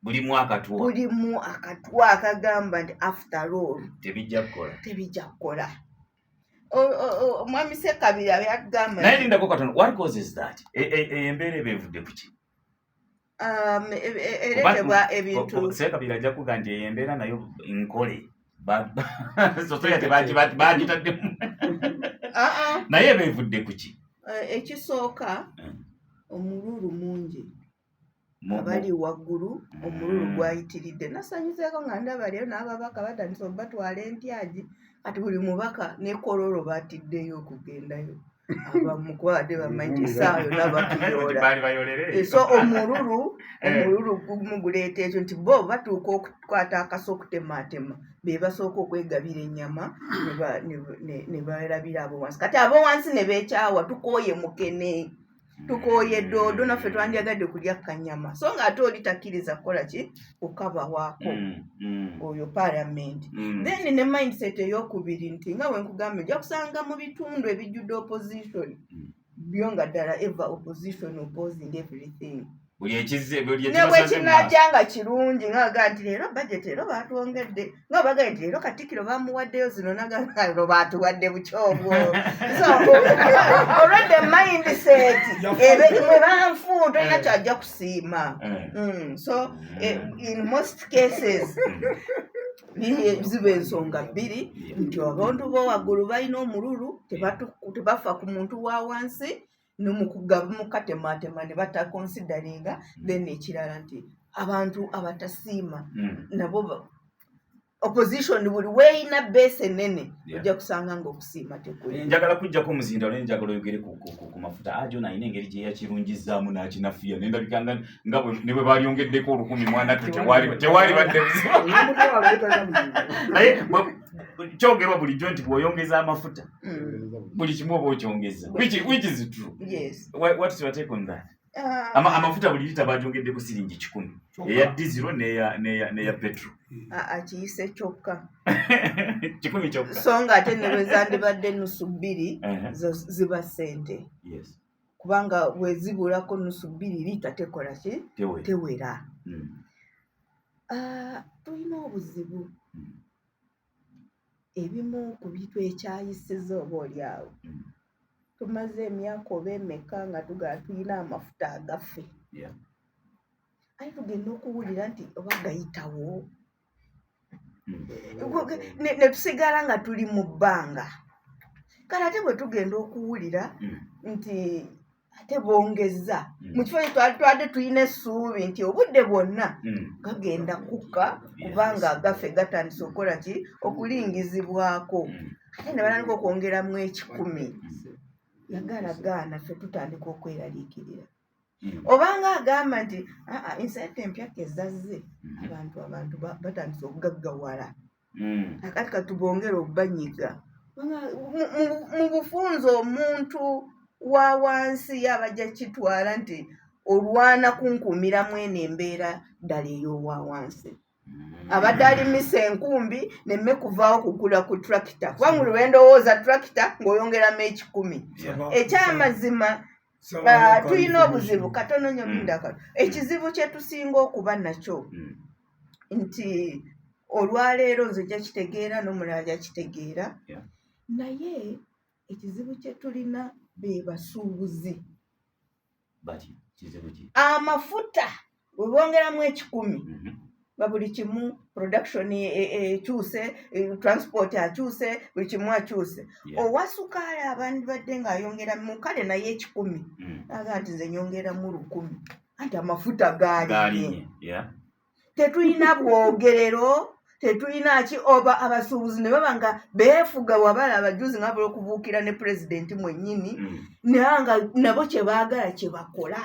Bulimu akatwa. Bulimu akatwa akagamba nti after all tebijja kukola. Tebijja kukola. Omwami Ssekabira yagamba naye lindako katono, what causes that? Embeera eba evudde ku ki? Ereetebwa ebintu. Ssekabira ajja kuga nti eyo embeera nayo nkole, sosoya tebagitaddemu, naye eba evudde ku ki? Ekisooka, omululu mungi. Abali waggulu omululu gwayitiridde. Nasanyuseeko nga ndaba leero n'ababaka batandise obatwala entyagi. Kati buli mubaka ne Kololo batiddeyo okugendayo, abamu kuba badde bamanyi nti essaawa yonna batuyoola. So omululu gumu guleeta ekyo nti bo batuuka okukwata akaso okutemaatema, be basooka okwegabira ennyama ne balabira abo wansi. Kati abo wansi ne beekyawa, tukooye mukene, tukooye doodo, naffe twandyagadde kulya kanyama, so ng'ate oli takkiriza kukola ki, kukabawaako oyo parliament. Then ne mindset eyokubiri nti nga bwe nkugambye, ojja kusanga mu bitundu ebijjudde opposition, byo nga ddala ever opposition, opposing everything. Buli ekizze, buli ne bwe ekibasanze mu maaso. Kinajja nga kirungi, nga nti leero budget, leero batwongedde, nga bagambye nti leero Katikkiro bamuwaddeyo zino, nagalo batuwadde bukyobwo. So already mindset ebe mwe banfu, tolina kyajja kusiima. So in most cases ziba ensonga bbiri, nti abantu bo waggulu balina omululu, tebafa ku muntu wa wansi mukatematema ne bataconsideringa. Then ekirala nti abantu abatasiima nabo opposition buli weeyina base enene, ojja kusanga nga okusiima tekuli. Njagala kujjako omuzinda lwe njagala oyogere ku mafuta. Ajo nalina engeri gye yakirungizaamu n'akinafuya, nendabika nga ne bwe balyongeddeko olukumi mwanattu tewali badde buzibu. Naye kyogerwa bulijjo nti bw'oyongeza amafuta, buli kimu oba okyongeza, which is true. Yes. What's your take on that? Ah, Amafuta buli lita bagyongeddeko siringi 100, eya diziro n'eya petrol. Ah, akiyise kyokka. 100 kyokka. So nga ate ne bwe zandibadde nusu bbiri, zo ziba ssente, kubanga bwe zibulako nusu bbiri, liita tekola ki? Tewera. Tewera. Ah, tulina obuzibu. Ebimu ku bitwekyayisiza oba oli awo, tumaze emyaka oba emeka nga tugala tulina amafuta agaffe, aye tugenda okuwulira nti oba gayitawo, ne tusigala nga tuli mu bbanga. Kale ate bwe tugenda okuwulira nti ate bongeza, mu kifo kye twali twadde tulina essuubi nti obudde bwonna gagenda kukka, kubanga agaffe gatandise okukola ki, okulingizibwako, ate ne batandika okwongeramu 100, yagala gaana, ffe tutandika okweraliikirira. Obanga agamba nti aa ensente empya kezazze, abantu batandise okugaggawala, akati katubongere obubanyiga. Kubanga mu bufunze omuntu wa wansi ye abajja kitwala nti olwana kunkuumiramu eno embeera ddala ey'owa wansi, abadde alimisa enkumbi nemme kuvaawo kugula ku tractor, kubanga buli lwendowooza tractor ng'oyongeramu 100. Ekyamazima, tulina obuzibu katono nnyo. Lindako, ekizibu kye tusinga okuba nakyo nti olwaleero nze ojja kitegeera n'omulala ajja kitegeera, naye ekizibu kye tulina be basuubuzi. Bati kizibu ki? Amafuta bwe bongeramu 100, nga buli kimu production ekyuse, transport akyuse, buli kimu akyuse. Owa sukaali abandibadde ng'ayongera mu kale naye 100, aga nti nze nyongeramu 1000, anti amafuta galinye. Galinye, yeah. Tetulina bwogerero, tetulina ki, oba abasuubuzi ne baba nga beefuga. Wabala abajuzi nga bula okubuukira ne pulezidenti mwennyini, naye nga nabo kye baagala kye bakola.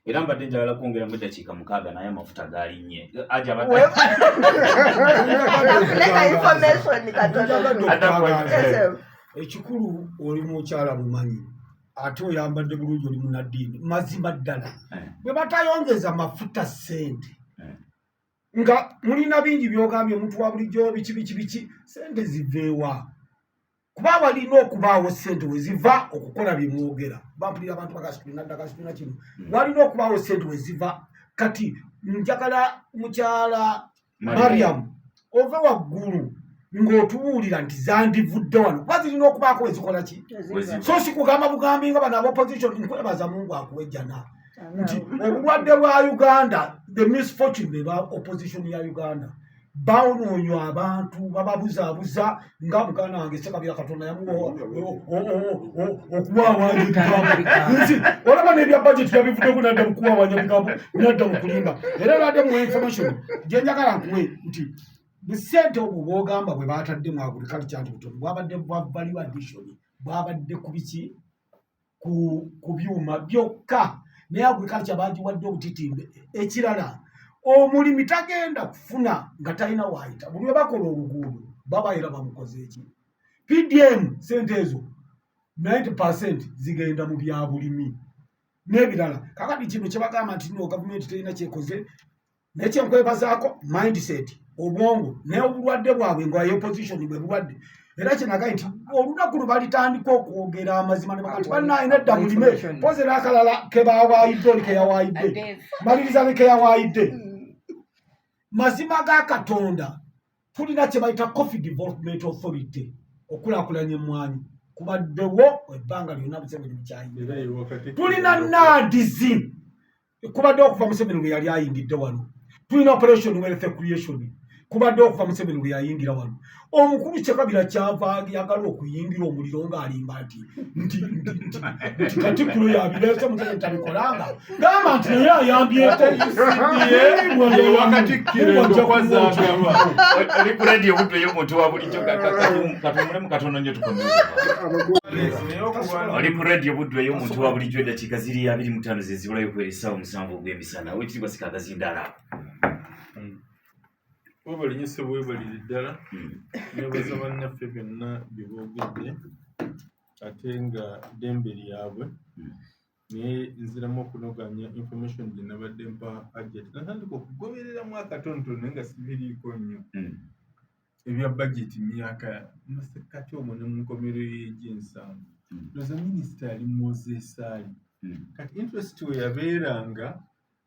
Era mbadde njagala kwongeramu eddakiika 6, naye amafuta galinye aja abadde Leka information katono. Adda. Ekikulu, oli mukyala mumanyi, ate oyambadde bulungi, oli munaddiini mazima ddala. Bwe batayongeza mafuta ssente, nga mulina bingi byogambye omuntu wa bulijjo, biki biki biki, sente ziveewa? Kuba walina okubaawo ssente we ziva okukola bye mwogera. Bampulira abantu bagasitulina ddakasitulina kino. Walina okubaawo ssente we ziva. Kati njagala mukyala Mariam ove waggulu ng'otubuulira nti zandivudde wano, kuba zirina okubaako we zikola ki. So si kugamba bugambi nga bano abopposition. Nkwebaza Mungu akuwa ejjana nti obulwadde bwa Uganda, the misfortune be ba opposition ya Uganda banoonya abantu bababuzaabuza nga muganda wange Sekabira, Katonda yamuwa okuwaawanya ebigambo. Nti olaba n'ebya budget yabivuddeko nadda mu kuwaawanya bigambo, nadda mu kulimba. Era nadde mu information gye njagala nkuwe nti busente obwo bwogamba bwe batadde mu agriculture nti butono, bwabadde bwa value addition, bwabadde ku biki, ku byuma byokka, naye agriculture bagiwadde obutitimbe. Ekirala, omulimi tagenda kufuna nga talina waayita. Buli lwe bakola oluguudo babaera bamukoze eki PDM, sente ezo 90 zigenda mu byabulimi n'ebirala. Kakati kino kyebagamba nti no gavumenti terina kyekoze, naye kyenkwebazaako mindset, obwongo, naye obulwadde bwabwe nga opposition bwe bulwadde. Era kyenagaye nti olunaku lwe balitandika okwogera amazima ne baga nti bannaye nedda mulime poze n'akalala kebawaayidde, oli keyawaayidde, maliriza ne keyawaayidde. Mazima ga Katonda, tulina kye bayita Coffee Development Authority okulaakulanya emmwanyi, kubaddewo ebbanga lyonna Museveni mukyayingira. Era ye wakati. Tulina NAADS, kubaddewo okuva Museveni lwe yali ayingidde wano. Tulina Operation Wealth Creation, kubaddewo okuva Museveni lwe yayingira wano. Omukulu Kyekabira kyava yagala okuyingira omuliro ng'alimba nti Katikkiro yabireese, Museveni tabikolanga. Gamba nti naye ayambyeko. Ye wakatikkiro endokwa zagaba. Oli ku radio Buddu ey'omuntu wa bulijjo. Katumulemu katono nnyo tukomeze. Oli ku radio Buddu ey'omuntu wa bulijjo. Eddakiika ziri 25 ze zibulayo okuwera essaawa 7 ogw'emisana. Owekitiibwa Sikaagazindaala. Webale nnyo ssebo, webalire ddala. Nebaza bannaffe byonna bye boogedde, ate nga ddembe lyabwe. Naye nziramu okunoganya information gye nabadde mpa Hajjati. Natandika okugobereramu akatonotono naye nga sibiriiko nnyo ebya budget myaka masekkati omwo ne mu nkomerero y'egyensanvu. Ndowooza minisita yali Moses Ali. Kati interest we yabeeranga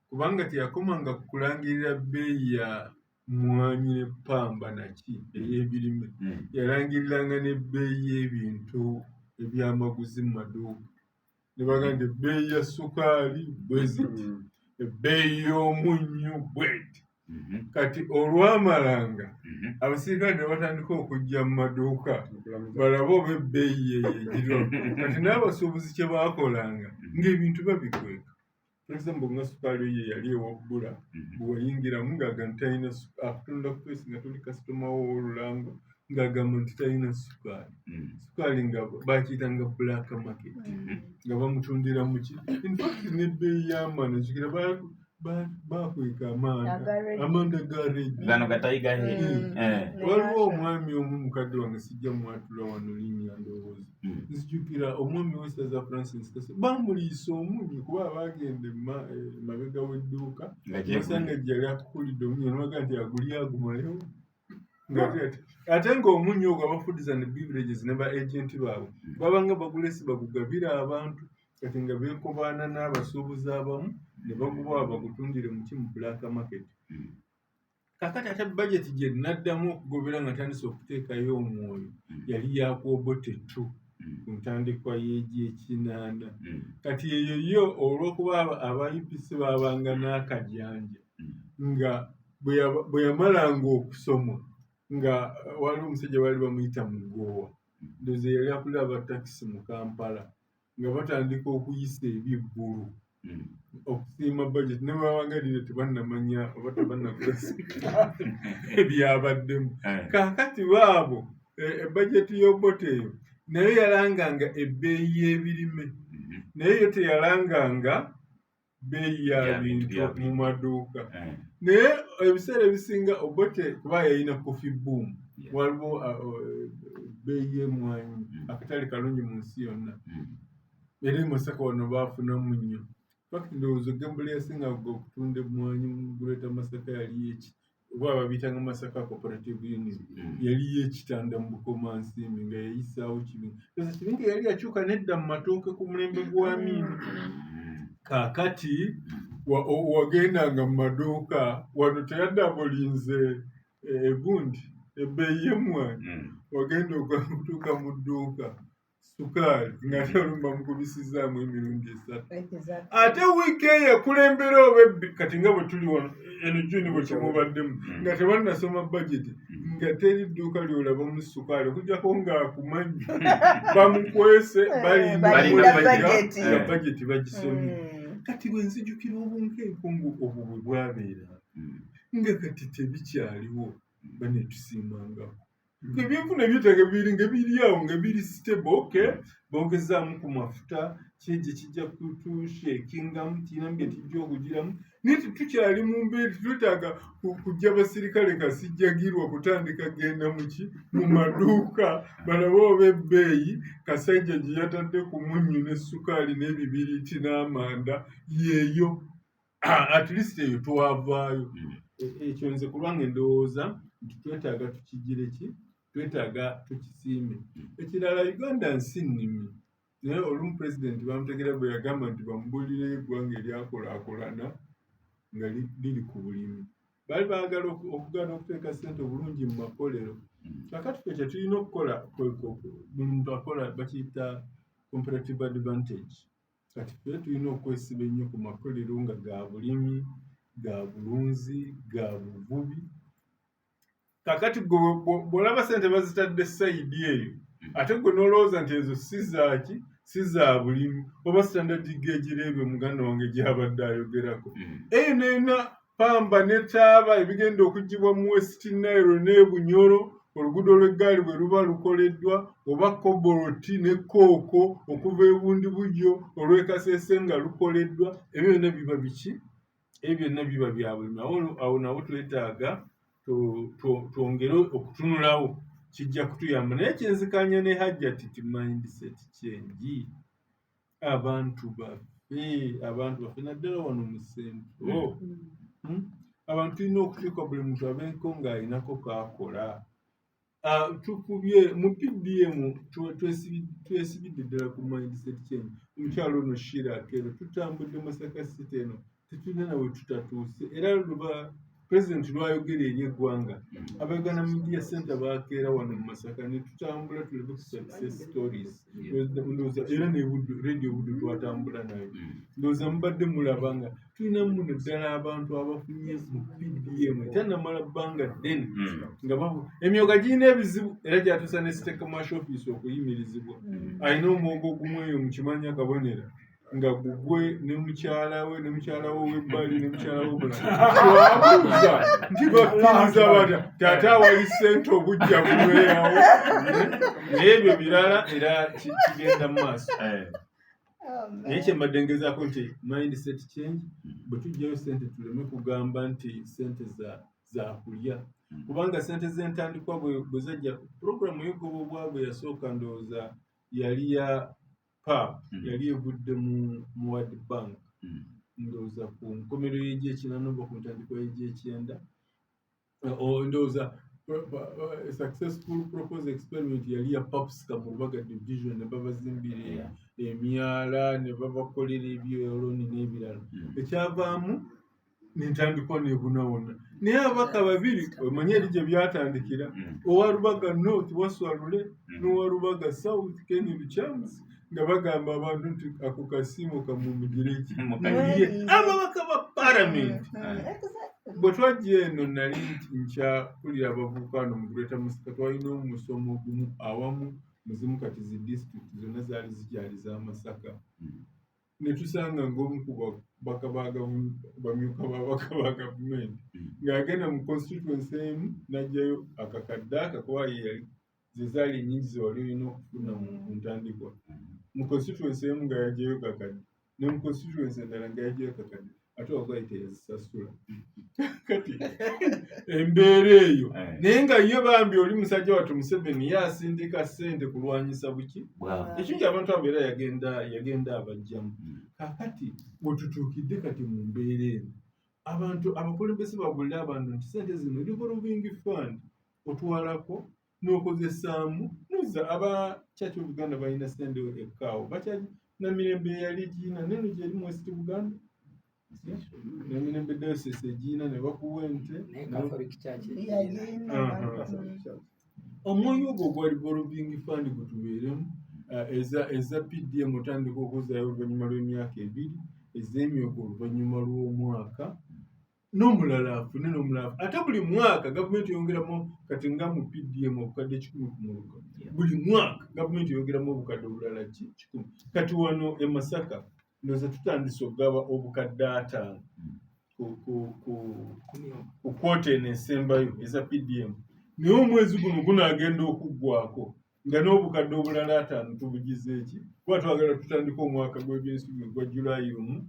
kubanga teyakomanga ku kulangirira bbeeyi ya mmwanyi ne ppamba naki ey'ebirime, yalangiriranga n'ebbeeyi y'ebintu ebyamaguzi mu maduuka ne bagamba nti ebbeeyi ya sukaali bwe ziti, ebbeeyi y'omunnyu bweti. Kati olwamalanga abasirikale ne batandika okujja mu maduuka balabe oba ebbeeyi yeyo egiriwo. Kati n'abasuubuzi kye baakolanga ng'ebintu babikweka. For example, nga sukaali oyo yali ewabbula, bwe wayingiramu ng'agamba nti talina, akutunda ku face nga toli kasitoma wo ow'olulango, ng'agamba nti talina sukaali. Sukaali nga bakiyitanga black market, nga bamutundira muki. In fact n'ebbeeyi y'amanda, nzijukira bakweka amanda, amanda ga Red. Gano gatayiga. Waliwo omwami omu mukadde wange, sijja mwatula wano linnya, ndowooza nzijukira omwami w'essaza Francis Kase, bamuliisa omunnyo kuba bagenda emabega w'edduuka osanga gye yali akukulidde omunnyo, nebaga nti agulye agumalewo. Ate ng'omunnyo ogwo aba foods and beverages ne ba agent baabwe babanga bagulesi bagugabira abantu. Kati nga beekobaana n'abasuubuzi abamu ne bagubawa bagutundire muki, mu black market. Kakati ate budget gye naddamu okugobera nga ntandise okuteekayo omwoyo yali yakwobote two ku ntandikwa y'egyekinaana. Kati eyo yo olw'okuba aba UPC babanga n'akajanja nga bwe yamalanga okusoma nga waliwo omusajja baali bamuyita Mugoowa, ndowooza yali akulira aba takisi mu Kampala, nga batandika okuyisa ebibbulu okusiima budget ne bwabanga lino tebannamanya oba tebannagula ebyabaddemu. Kaakati baabo ebajeti y'Obote eyo nayo yalanganga ebbeeyi y'ebirime, naye yo teyalanganga bbeeyi ya bintu mu maduuka. Naye ebiseera ebisinga Obote kuba yalina coffee boom, waliwo ebbeeyi y'emmwanyi, akatale kalungi mu nsi yonna, era e Masaka wano baafunamu nnyo. Fact ndowooza egembula yasinga okutunda emmwanyi mu Greater Masaka yali eki Oba babiyitanga Masaka Cooperative Union. Yali y'ekitanda mu Bukomansimbi nga yayisaawo Kibinge. Oza Kibinge yali yakyuka nedda mu matooke ku mulembe gwa Amini. Kaakati wagendanga mu maduuka wano teyadabulinze egundi ebbeeyi y'emmwanyi. Wagenda okutuuka mu dduuka sukaali ng'ate olumu bamukubisizaamu emirundi esatu. Ate wiiki eyo ekulembera oba ebbi kati nga bwe tuli wano eno Juni bwe kimubaddemu nga tebannasoma bajeti nga teri dduuka ly'olabamu sukaali okuggyako ng'akumanyi bamukwese balinda nga bajeti bagisomye. Kati bwe nzijukira obunkenke obwo bwe bwabeera nga kati tebikyaliwo banetusiimangako. Ebyenfuna ebyetaaga biri nga biri awo nga biri stable. Okay, bongezaamu ku mafuta, kyenje kijja kutushekingamu, kirina bye tujja okugiramu, naye tukyali mu mbeera twetaaga kujja basirikale kasijjagirwa kutandika genda muki mu maduuka balabe oba ebbeeyi Kasajja gye yatadde ku munnyu ne sukaali n'ebibiriiti n'amanda yeeyo. At least eyo twavaayo. Ekyo nze kulwange ndowooza nti twetaaga tukigire ki, twetaaga tukisiime. Ekirala, Uganda nsi nnimi, naye olumu pulezidenti bamutegera bwe yagamba nti bamubuulireyo eggwanga eryakulaakulana nga liri ku bulimi. Baali baagala okugaana okuteeka ssente obulungi mu makolero. Kakati ffe kye tulina okukola, buli muntu akola bakiyita comparative advantage. Kati ffe tulina okwesiba ennyo ku makolero nga ga bulimi, ga bulunzi, ga buvubi. Kakati gwe bw'olaba ssente bazitadde sayidi eyo, ate gwe n'olowooza nti ezo si zaaki, si za bulimi oba standard gauge ebyo muganda wange gy'abadde ayogerako. Eyo neyona pamba ne taaba ebigenda okuggyibwa mu West Nile n'e Bunyoro oluguudo lw'eggaali bwe luba lukoleddwa, oba koboloti ne kooko okuva e Bundibugyo olw'e Kasese nga lukoleddwa, ebyo byonna biba biki? Ebyo byonna biba bya bulimi. Awo nawo twetaaga twongere okutunulawo, kijja kutuyamba. Naye kyenzikanya ne Hajjati ti mindset change. Abantu baffe naddala wano mu Central, abantu tulina okukyuka, buli muntu abeeko ng'alinako k'akola. Tukubye mu PDM, twesibidde ddala ku mindset change. Omukyalo ono Sheila Akello, tutambudde Masaka City eno, tetulina nawe tutatuuse. Era luba pulezidenti lwayogera eri eggwanga, aba Uganda Media Center bakeera wano mu Masaka ne tutambula tulebe ku success stories. Ndowooza era ne Buddu, Radio Buddu twatambula nayo. Ndowooza mubadde mulaba nga tulina muno ddala abantu abafunye mu PDM etanamala bbanga ddene nga emyoga girina ebizibu, era gyatuusa ne State Commercial Office okuyimirizibwa. Alina omwogo ogumu eyo mukimanyi akabonera nga gugwe ne mukyala we ne mukyala we ow'ebbali ne mukyala we omulala. Twabuuza nti bakkiriza batya taata awali ssente obujja bubeerawo, naye ebyo birala era kigenda mu maaso. Naye kye mbadde ngezaako nti mindset change, bwe tuggyayo ssente tuleme kugamba nti ssente za kulya, kubanga ssente z'entandikwa bwe zajja, puroguramu y'okugoba obwavu yasooka ndowooza yali ya PAP, yali evudde mu World Bank, ndowooza ku nkomerero y'egyekinana oba ku ntandikwa y'egyekyenda. Ndowooza successful proposed experiment yali ya PAPSCA mu Rubaga division, ne babazimbira emyala ne babakolera ebyoloni n'ebirala. Ekyavaamu nentandikwa nebunawona, naye ababaka babiri omanyi eri gye byatandikira, owa Rubaga North Waswalule n'owa Rubaga South Ken Lukyamuzi, nga bagamba abantu nti ako kasiimo kamumugireki ababaka ba palamenti. Bwe twajja eno nali nkyakulira abavubuka wano mu Greater Masaka, twalina omusomo gumu awamu muzimu, kati zi disitulikiti zonna zaali zikyali za Masaka, ne tusanga ng'omu ku babaka ba bamyuka b'ababaka ba gavumenti ng'agenda mu constituency emu n'aggyayo akakadde akakuba ye yali ze zaali ennyingi ze wali olina okufuna mu ntandikwa. Mu constituency emu nga yaggyayo kakadde, ne mu constituency endala nga yaggyayo kakadde, ate wabayi teyazisasula. Kati embeera eyo, naye nga ye bambi oli musajja wattu Museveni ye asindika ssente kulwanyisa buki ekingi abantu abo, era yagenda abajjamu. Kaakati wetutuukidde kati mu mbeera eno. Abantu abakulembeze babuulire abantu nti sente zino revolving fund, otwalako n'okozesaamu noza. Aba Church of Uganda balina sente ekkaawo, Namirembe yali giina, neno gyeri mu West Buganda, Namirembe Diocese egiina, ne bakuwa ente. Naye Catholic Church. Yagiina. Omwoyo ogwo ogwa revolving fund gutubeeremu. Eza PDM otandika okuzaayo oluvannyuma lw'emyaka 2, ez'emyoga oluvannyuma lw'omwaka, n'omulala afune, n'omulala afune. Ate buli mwaka gavumenti eyongeramu. Kati nga mu PDM obukadde 100 ku muluka, buli mwaka gavumenti eyongeramu obukadde obulala ki 100. Kati wano e Masaka ndowooza tutandise okugaba obukadde 50 ku quarter eno esembayo eza PDM, naye omwezi guno gunaagenda okuggwako nga n'obukadde obulala 50 tubugize eki, kuba twagala tutandike omwaka gw'ebyensimbi ogwa Julayi 1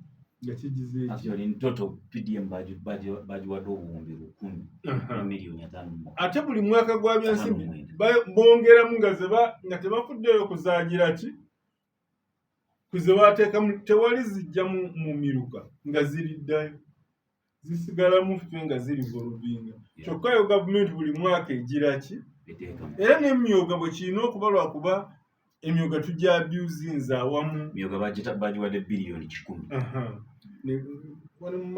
nga kigize eki. Actually, in total PDM bagiwadde obuwumbi 1000 ne miliyoni 56. Ate buli mwaka gwa byensimbi 59. Bongeramu nga tebafuddeyo kuzaagira ki kuze bateekamu. Tewali zijja mu miruka nga ziriddayo, zisigalamu ffe nga ziri revolvinga. Kyokka yo gavumenti buli mwaka egira ki? Eteekamu. Era n'emyoga bwe kirina okuba, lwakuba emyoga tujja abusinza awamu. Myoga bagiwadde biliyoni 100. Aha. Wano mu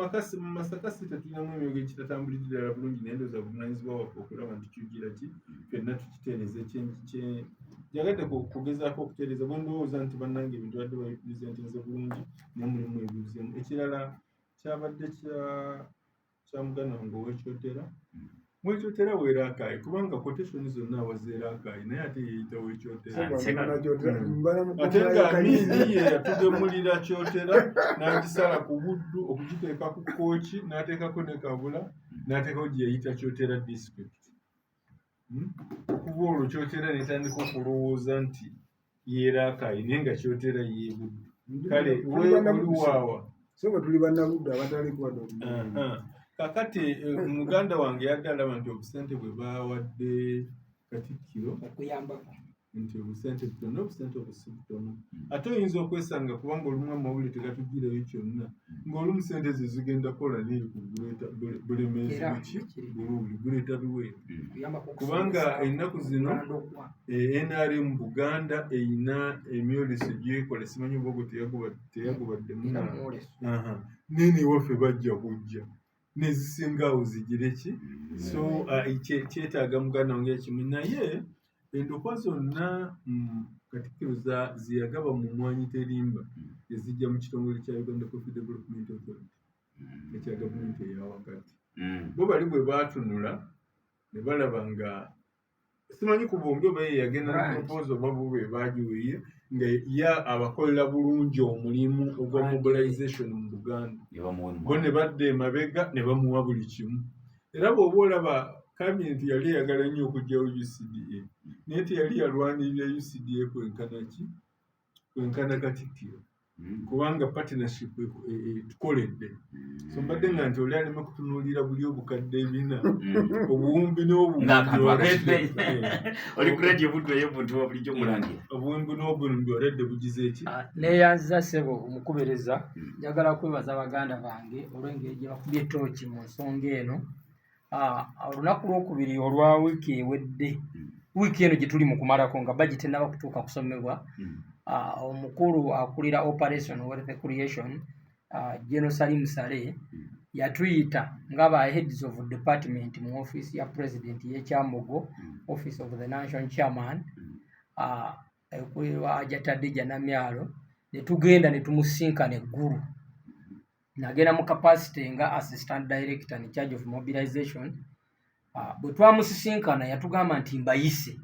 Masaka City tulinamu emyoga ekitatambulidde ddala bulungi, naye ndowooza buvunaanyizibwa waffe okulaba nti kigira ki ffenna tukitereeza. Njagadde kugezaako okutereeza bwe ndowooza nti bannange ebintu badde babipresentinze bulungi, naye mulimu ebibuzeemu. Ekirala kyabadde kya muganda wange ow'Ekyotera. Wekyotera weerakayi, kubanga quotation zonna awazeerakayi, naye ate yeeyita Wekyotera. Ate nga Amini ye yatugemulira Kyotera n'agisala ku Buddu okugiteeka ku Kooki, n'ateekako ne Kabula, n'ateekako gye yayita Kyotera District. Okuva olwo Kyotera netandika okulowooza nti yeerakayi, naye nga Kyotera yeebuddu. Kale oliwaawa? So bwe tuli bannabuddu abatali kuwadde. Kakati muganda wange yadde alaba nti obusente bwe bawadde Katikkiro okuyambako nti obusente butono, obusente obwo si butono. Ate oyinza okwesanga, kubanga olumu amawulire tegatugirayo kyonna, ng'olumu sente ze zigenda kukola neeri ku Bulemeezi Era buki kiri. Buluuli guleeta biweeru Kuyambako kubanga okusomesa ennaku zino Buganda okuwa NRM Buganda eyina emyoleso gyekola, simanyi oba ogwo teyagubaddemu. Era mwoleso. Aha. Nene ewaffe bajja kujja nezisinga awo zigire ki. So kyetaaga muganda wange kimu, naye endokwa zonna Katikkiro zeyagaba mu Mwanyi Terimba ezijja mu kitongole kya Uganda Coffee Development Authority ekya gavumenti eyawakati. Bo bali bwe baatunula ne balaba nga simanyi ku bombi oba ye yagenda ne proposal oba bo be baagiweeye, nga ye abakolera bulungi omulimu ogwa mobilization mu Buganda, Ne bamuwa bo ne badda emabega ne bamuwa buli kimu. Era bw'oba olaba cabinet yali eyagala nnyo okuggyawo UCDA, naye teyali yalwanirira UCDA kwenkana ki, kwenkana Katikkiro, kubanga partnership etukoledde. So mbadde nga nti oli aleme kutunuulira buli obukadde 4, obuwumbi n'obuwumbi Ng'akantu already. Oli ku radio Buddu ey'obuntu wa bulijjo, mulangira. Obuwumbi n'obuwumbi already bugize ki. Ah, neeyanziza ssebo omukubiriza. Njagala kwebaza baganda bange olw'engeri gye bakubye ettooki mu nsonga eno. Ah, olunaku lwokubiri olwa wiiki ewedde, wiiki eno gye tuli mu kumalako nga budget tennaba kutuuka kusomebwa, ah, omukulu akulira Operation Wealth Creation, General Salim Saleh, yatuyita nga ba heads of department mu office ya president y'Ekyambogo, Office of the National Chairman, ekulirwa Hajat Hadija Namyalo, ne tugenda ne tumusinkana eggulu. Nagenda mu capacity nga assistant director in charge of mobilization. Bwe twamusisinkana yatugamba nti, "Mbayise,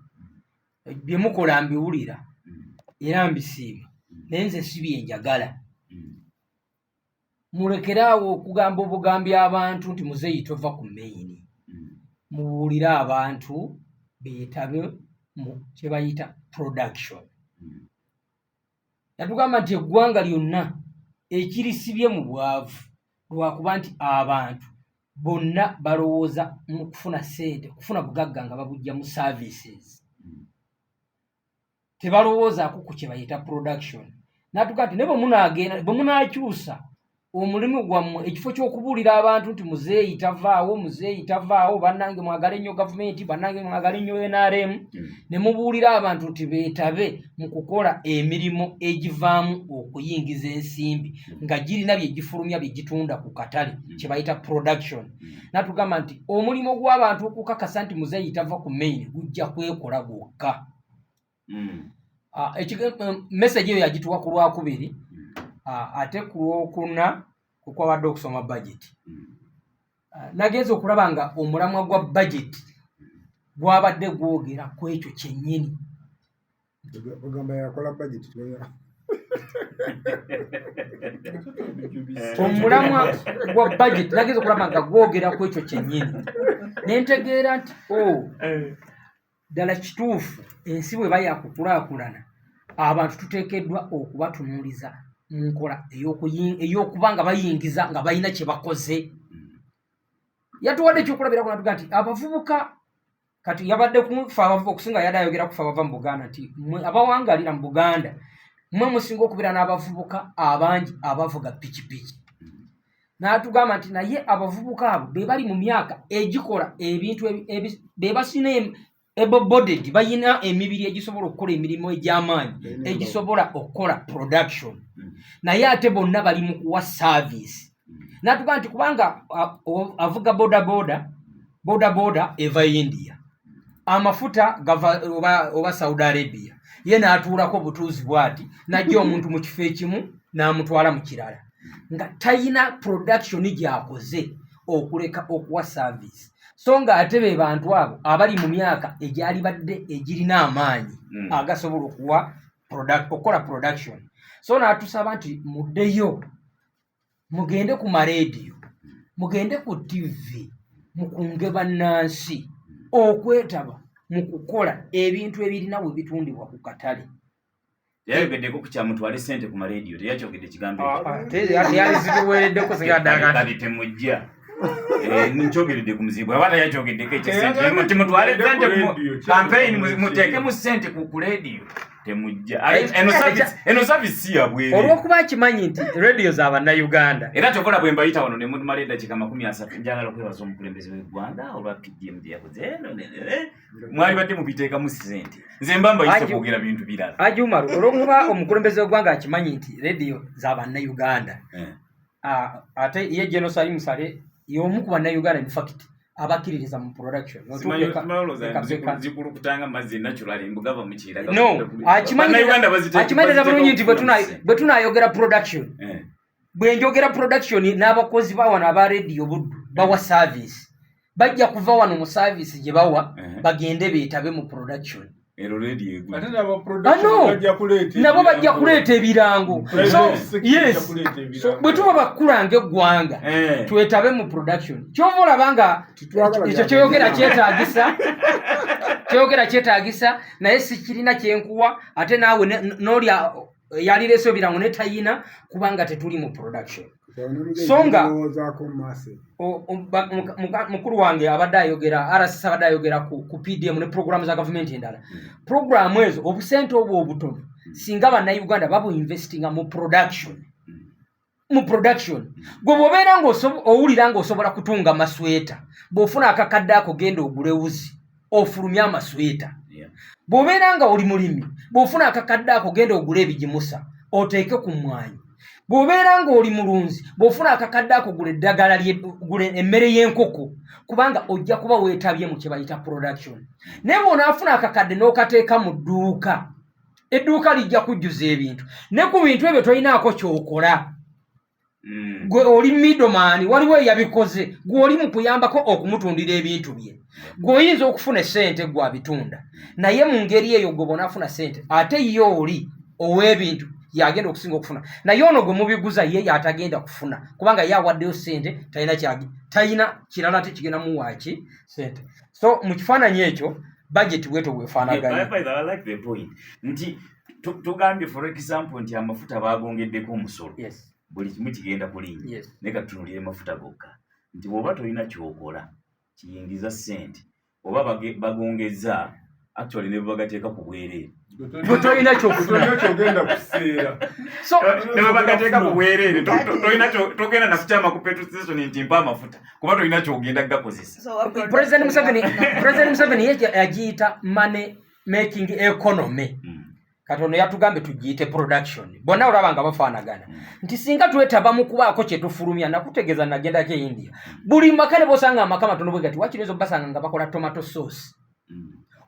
bye mukola mbiwulira era mbisiima, naye nze si bye njagala. Mulekeraawo okugamba obugambi abantu nti muzeeyi tova ku main. Mubuulire abantu beetabe mu kye bayita production." Yatugamba nti eggwanga lyonna ekirisibye mu bwavu lwakuba nti abantu bonna balowooza mu kufuna ssente, kufuna bugagga nga babujja mu services, tebalowoozaako ku kye bayita production. N'atugaa nti naye bwe munaagenda, bwe munaakyusa Omulimu gwammwe, ekifo ky'okubuulira abantu nti muzeeyi tavaawo, muzeeyi tavaawo, bannange mwagale nnyo gavumenti, bannange mwagale nnyo NRM, ne mubuulira abantu nti beetabe mu kukola emirimu egivaamu okuyingiza ensimbi nga girina bye gifulumya bye gitunda ku katale, kye bayita production. Natugamba nti omulimu gw'abantu okukakasa nti muzeeyi tava ku main gujja kwekola gwokka. Message eyo yagituwa ku Lwakubiri, ate ku Lwokuna kukwabadde okusoma budget. Nagenze okulaba nga omulamwa gwa budget gwabadde gwogera ku ekyo kyennyini. Bagamba yakola budget. Omulamwa gwa budget nagenze okulaba nga gwogera ku ekyo kyennyini, nentegeera nti o ddala kituufu, ensi bwe ba yakukulaakulana, abantu tuteekeddwa okubatunuuliza mu nkola ey'okuba nga bayingiza nga balina kye bakoze. Yatuwadde ekyokulabirako natuga nti abavubuka kati yabadde kufa abavubuka okusinga, yadde ayogera kufa abava mu Buganda, nti mwe abawangalira mu Buganda mwe musinga okubeera n'abavubuka abangi abavuga pikipiki. N'atugamba nti naye abavubuka abo be bali mu myaka egikola ebintu be basina able-bodied, balina emibiri egisobola okukola emirimu egy'amaanyi egisobola okukola production, naye ate bonna bali mu kuwa service. N'atugamba nti kubanga avuga boda boda, boda boda eva India, amafuta gava oba Saudi Arabia, ye n'atuulako obutuuzi bw'ati n'ajja omuntu mu kifo ekimu n'amutwala mu kirala nga tayina production gy'akoze okuleka okuwa service, so nga ate be bantu abo abali mu myaka egyalibadde egirina amaanyi agasobola okuwa okukola production. So n'atusaba nti muddeyo mugende ku mareediyo, mugende ku TV, mukunge bannansi okwetaba mu kukola ebintu ebirina we bitundibwa ku katale. Teyayogeddeko ku kyamutwale sente ku mareediyo, teyakyogedde ekigambo ekyo. Yalizituweereddeko singa ddala. Kati temujja. Nkyogeredde ku muzibu aba teyakyogeddeko ekyo sente timutwale sente ku campaign, muteekemu sente ku leediyo, temujja. Eno service si ya bwereere. Olw'okuba akimanyi nti rediyo za bannayuganda. Era kyokola bwe mbayita wano ne mumala eddakiika 30, njagala okwebaza omukulembeze w'eggwanga olwa PDM gye yakoze eno, mwali badde mubiteekamu sente, nze mba mbayise kwogera bintu birala. Ajumaru, olw'okuba omukulembeze w'eggwanga akimanyi nti rediyo za bannayuganda, ate ye General Salim Saleh y'omu ku bannayuganda in fact abakkiririza mu production. Zikulukutanga mazzi natural mbugava mu kira. No, akimanyiriza bulungi nti bwe tunayogera production, bwe njogera production n'abakozi ba wano aba rediyo Buddu bawa service, bajja kuva wano mu service gye bawa bagende beetabe mu production. Ero rediyo egula. Ate n'aba production Ah, no. bajja kuleeta Nabo bajja ebirango. kuleeta ebirango. Private So sector yes, ejja kuleeta so ebirango. bwe tuba bakula ng'eggwanga, twetabe mu production. Kyova olaba nga Titwagala ekyo bya kyoyogera bya- kyetaagisa, kyoyogera kyetaagisa, naye sikirina kyenkuwa, ate naawe n'oli yalireese ebirango ne tayina, kubanga tetuli mu production. So nga- Ndowoozaako mu maaso. Mukulu wange abadde ayogera, RCC abadde ayogera ku PDM ne programu za gavumenti endala. Programu ezo, obusente obwo obutono, singa bannayuganda babuinvestinga mu production, mu production. Gwe bw'obeera owulira ng'osobola kutunga masweta, bw'ofuna akakadde ako genda ogule wuzi ofulumye amasweta. Bw'obeera nga oli mulimi, bw'ofuna akakadde ako genda ogule ebigimusa oteeke ku mmwanyi. Bw'obeera ng'oli mulunzi, bw'ofuna akakadde ako gula eddagala, gula emmere y'enkoko, kubanga ojja kuba weetabye mu kye bayita production. Naye bw'onaafuna akakadde n'okateeka mu dduuka, edduuka lijja kujjuza ebintu, ne ku bintu ebyo tolinaako ky'okola. Gwe oli middleman, waliwo eyabikoze, gwe oli mu kuyambako okumutundira ebintu bye. Gwe oyinza okufuna essente gwe abitunda, naye mu ngeri eyo gwe bw'onaafuna ssente, ate ye oli ow'ebintu yagenda okusinga okufuna, naye ono gwe mubiguza ye yatagenda kufuna, kubanga ye awaddeyo ssente, talina talina kirala ate kigenda muwaaki ssente. So mu kifaananyi ekyo budget bwetyo bwefaanaganye. By the way, I like the point nti tugambye for example nti amafuta bagongeddeko omusolo, buli kimu kigenda kulinnya. Naye katutunuulire mafuta gokka, nti bw'oba tolina kyokola kiyingiza ssente, oba bagongeza Actually ne bwebagateeka ku bwereere. Gwe tolina kyofuna. Kyogenda kuseera. So ne bwebagateeka ku bwereere tolina togenda nakukyama ku petrol station nti mpa amafuta kuba tolina kyogenda kugakozesa. So what President Museveni production President Museveni ye agiyita money making economy. Katono yatugambye tugiyite production, bonna olaba nga bafaanagana nti singa twetaba mu kubaako kye tufulumya. Nakutegeeza nagendako e India, buli maka ne bosanga amaka matono bwe gati, wakiri oyinza obbasanga nga bakola tomato sauce,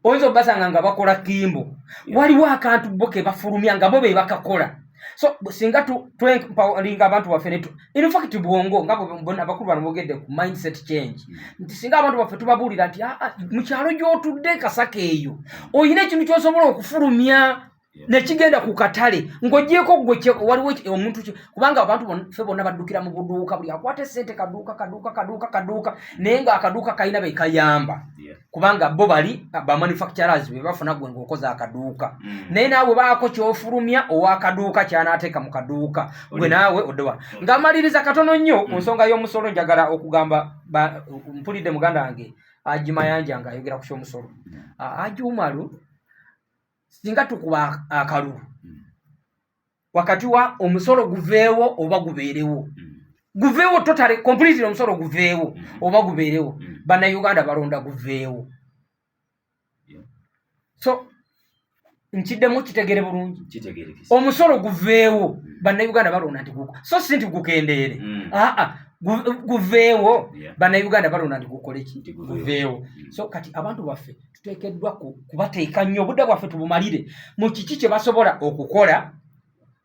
oyinza obbasanga nga bakola kimbo, waliwo akantu bo ke bafulumya nga bo be bakakola. So singa twempoweringa abantu baffe netu, in fact bwongo nga bonna abakulu bano boogedde ku mindset change, nti singa abantu baffe tubabuulira nti, "Ah, ah, mu kyalo gy'otudde Kasaka eyo oyina ekintu ky'osobola okufulumya nekigenda ku katale ng'ogyeko gwe waliwo omuntu kubanga abantu ffe bonna baddukira mu buduuka, buli akwata esente kaduuka, kaduuka, kaduuka, kaduuka, naye ng'akaduuka kalina be kayamba, kubanga bo bali ba manufacturers be bafuna, gwe ng'okoze akaduuka. Naye naawe baako ky'ofulumya ow'akaduuka ky'anaateeka mu kaduuka, gwe naawe oddewa. Ng'amaliriza katono nnyo ku nsonga y'omusolo, njagala okugamba mpulidde muganda wange Haji Mayanja ng'ayogera ku ky'omusolo. Haji Umaru, singa tukuba akalulu wakati wa omusolo guveewo oba gubeerewo, guveewo totally, completely, omusolo guveewo oba gubeerewo, bannayuganda balonda guveewo. So nkiddemu kitegere bulungi. Kitegerekese. Omusolo guveewo, bannayuganda balonda nti so si nti gukendeere, aa, guveewo. Bannayuganda balonda nti gukole ki? Nti guveewo. Guveewo. So kati abantu baffe tuteekeddwa kubateeka nnyo, obudde bwaffe tubumalire mu kiki kye basobola okukola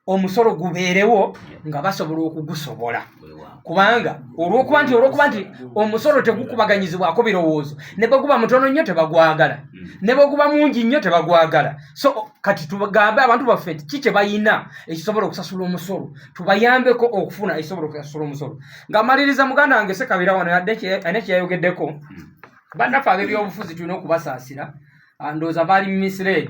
omusolo gubeerewo nga basobola okugusobola. Weewaawo. Kubanga olwokuba nti omusolo tegukubaganyizibwako birowoozo, ne bwe guba mutono nnyo tebagwagala, ne bwe guba mungi nnyo tebagwagala. So kati tugambe abantu baffe nti ki kye bayina ekisobola okusasula omusolo, tubayambeko okufuna ekisobola okusasula omusolo. Nga maliriza, muganda wange Sekabira wano yadde alina kyeyayogeddeko, bannaffe ab'ebyobufuzi tulina okubasaasira. Ah, ndowooza baali misled.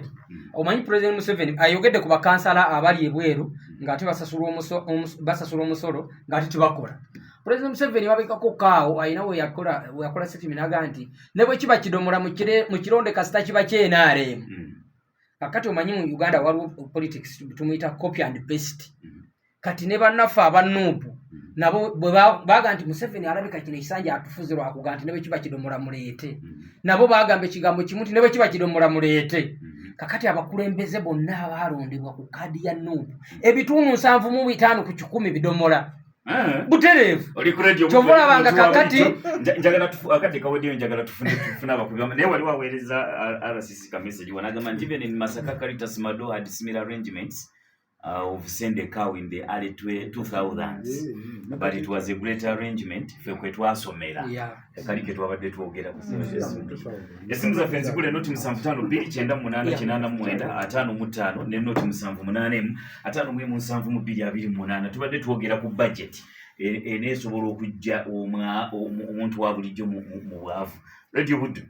Omanyi President Museveni ayogedde ku bakansala abali ebweru ng'ate basasula omusolo ng'ate tebakola. President Museveni babikako kaawo alina weyakola statement n'agamba nti ne bwe kiba kidomola mu kironde kasita kiba kye NRM. Kakati omanyi mu Uganda waliwo politics tumuyita copy and paste. Kati ne bannaffe aba NUP nabo bwe baga nti Museveni alabika kino ekisanja atufuze lwakuga nti ne bwe kiba kidomola muleete, nabo bagamba ekigambo kimu nti ne bwe kiba kidomola muleete. Kakati abakulembeze bonna abaalondebwa ku kaadi ya NUP, 75% bidomola. Butereevu. Oli ku radio. Kyova olaba nga kakati- Njagala akadde kaweddeyo, njagala tufune abakubi naye wali waweereza RCC ka message wanagamba nti even in Masaka, Caritas Mado had similar arrangements of send a cow in the early 2000s, but it was a great arrangement, ffe kwe twasomera. Kali ke twabadde twogera ku esimu zaffe nzigule, 075 298 89 55 ne 078 51 72 28. Tubadde twogera ku budget eneesobola okujja omuntu wa bulijjo mu bwavu. Radio Buddu.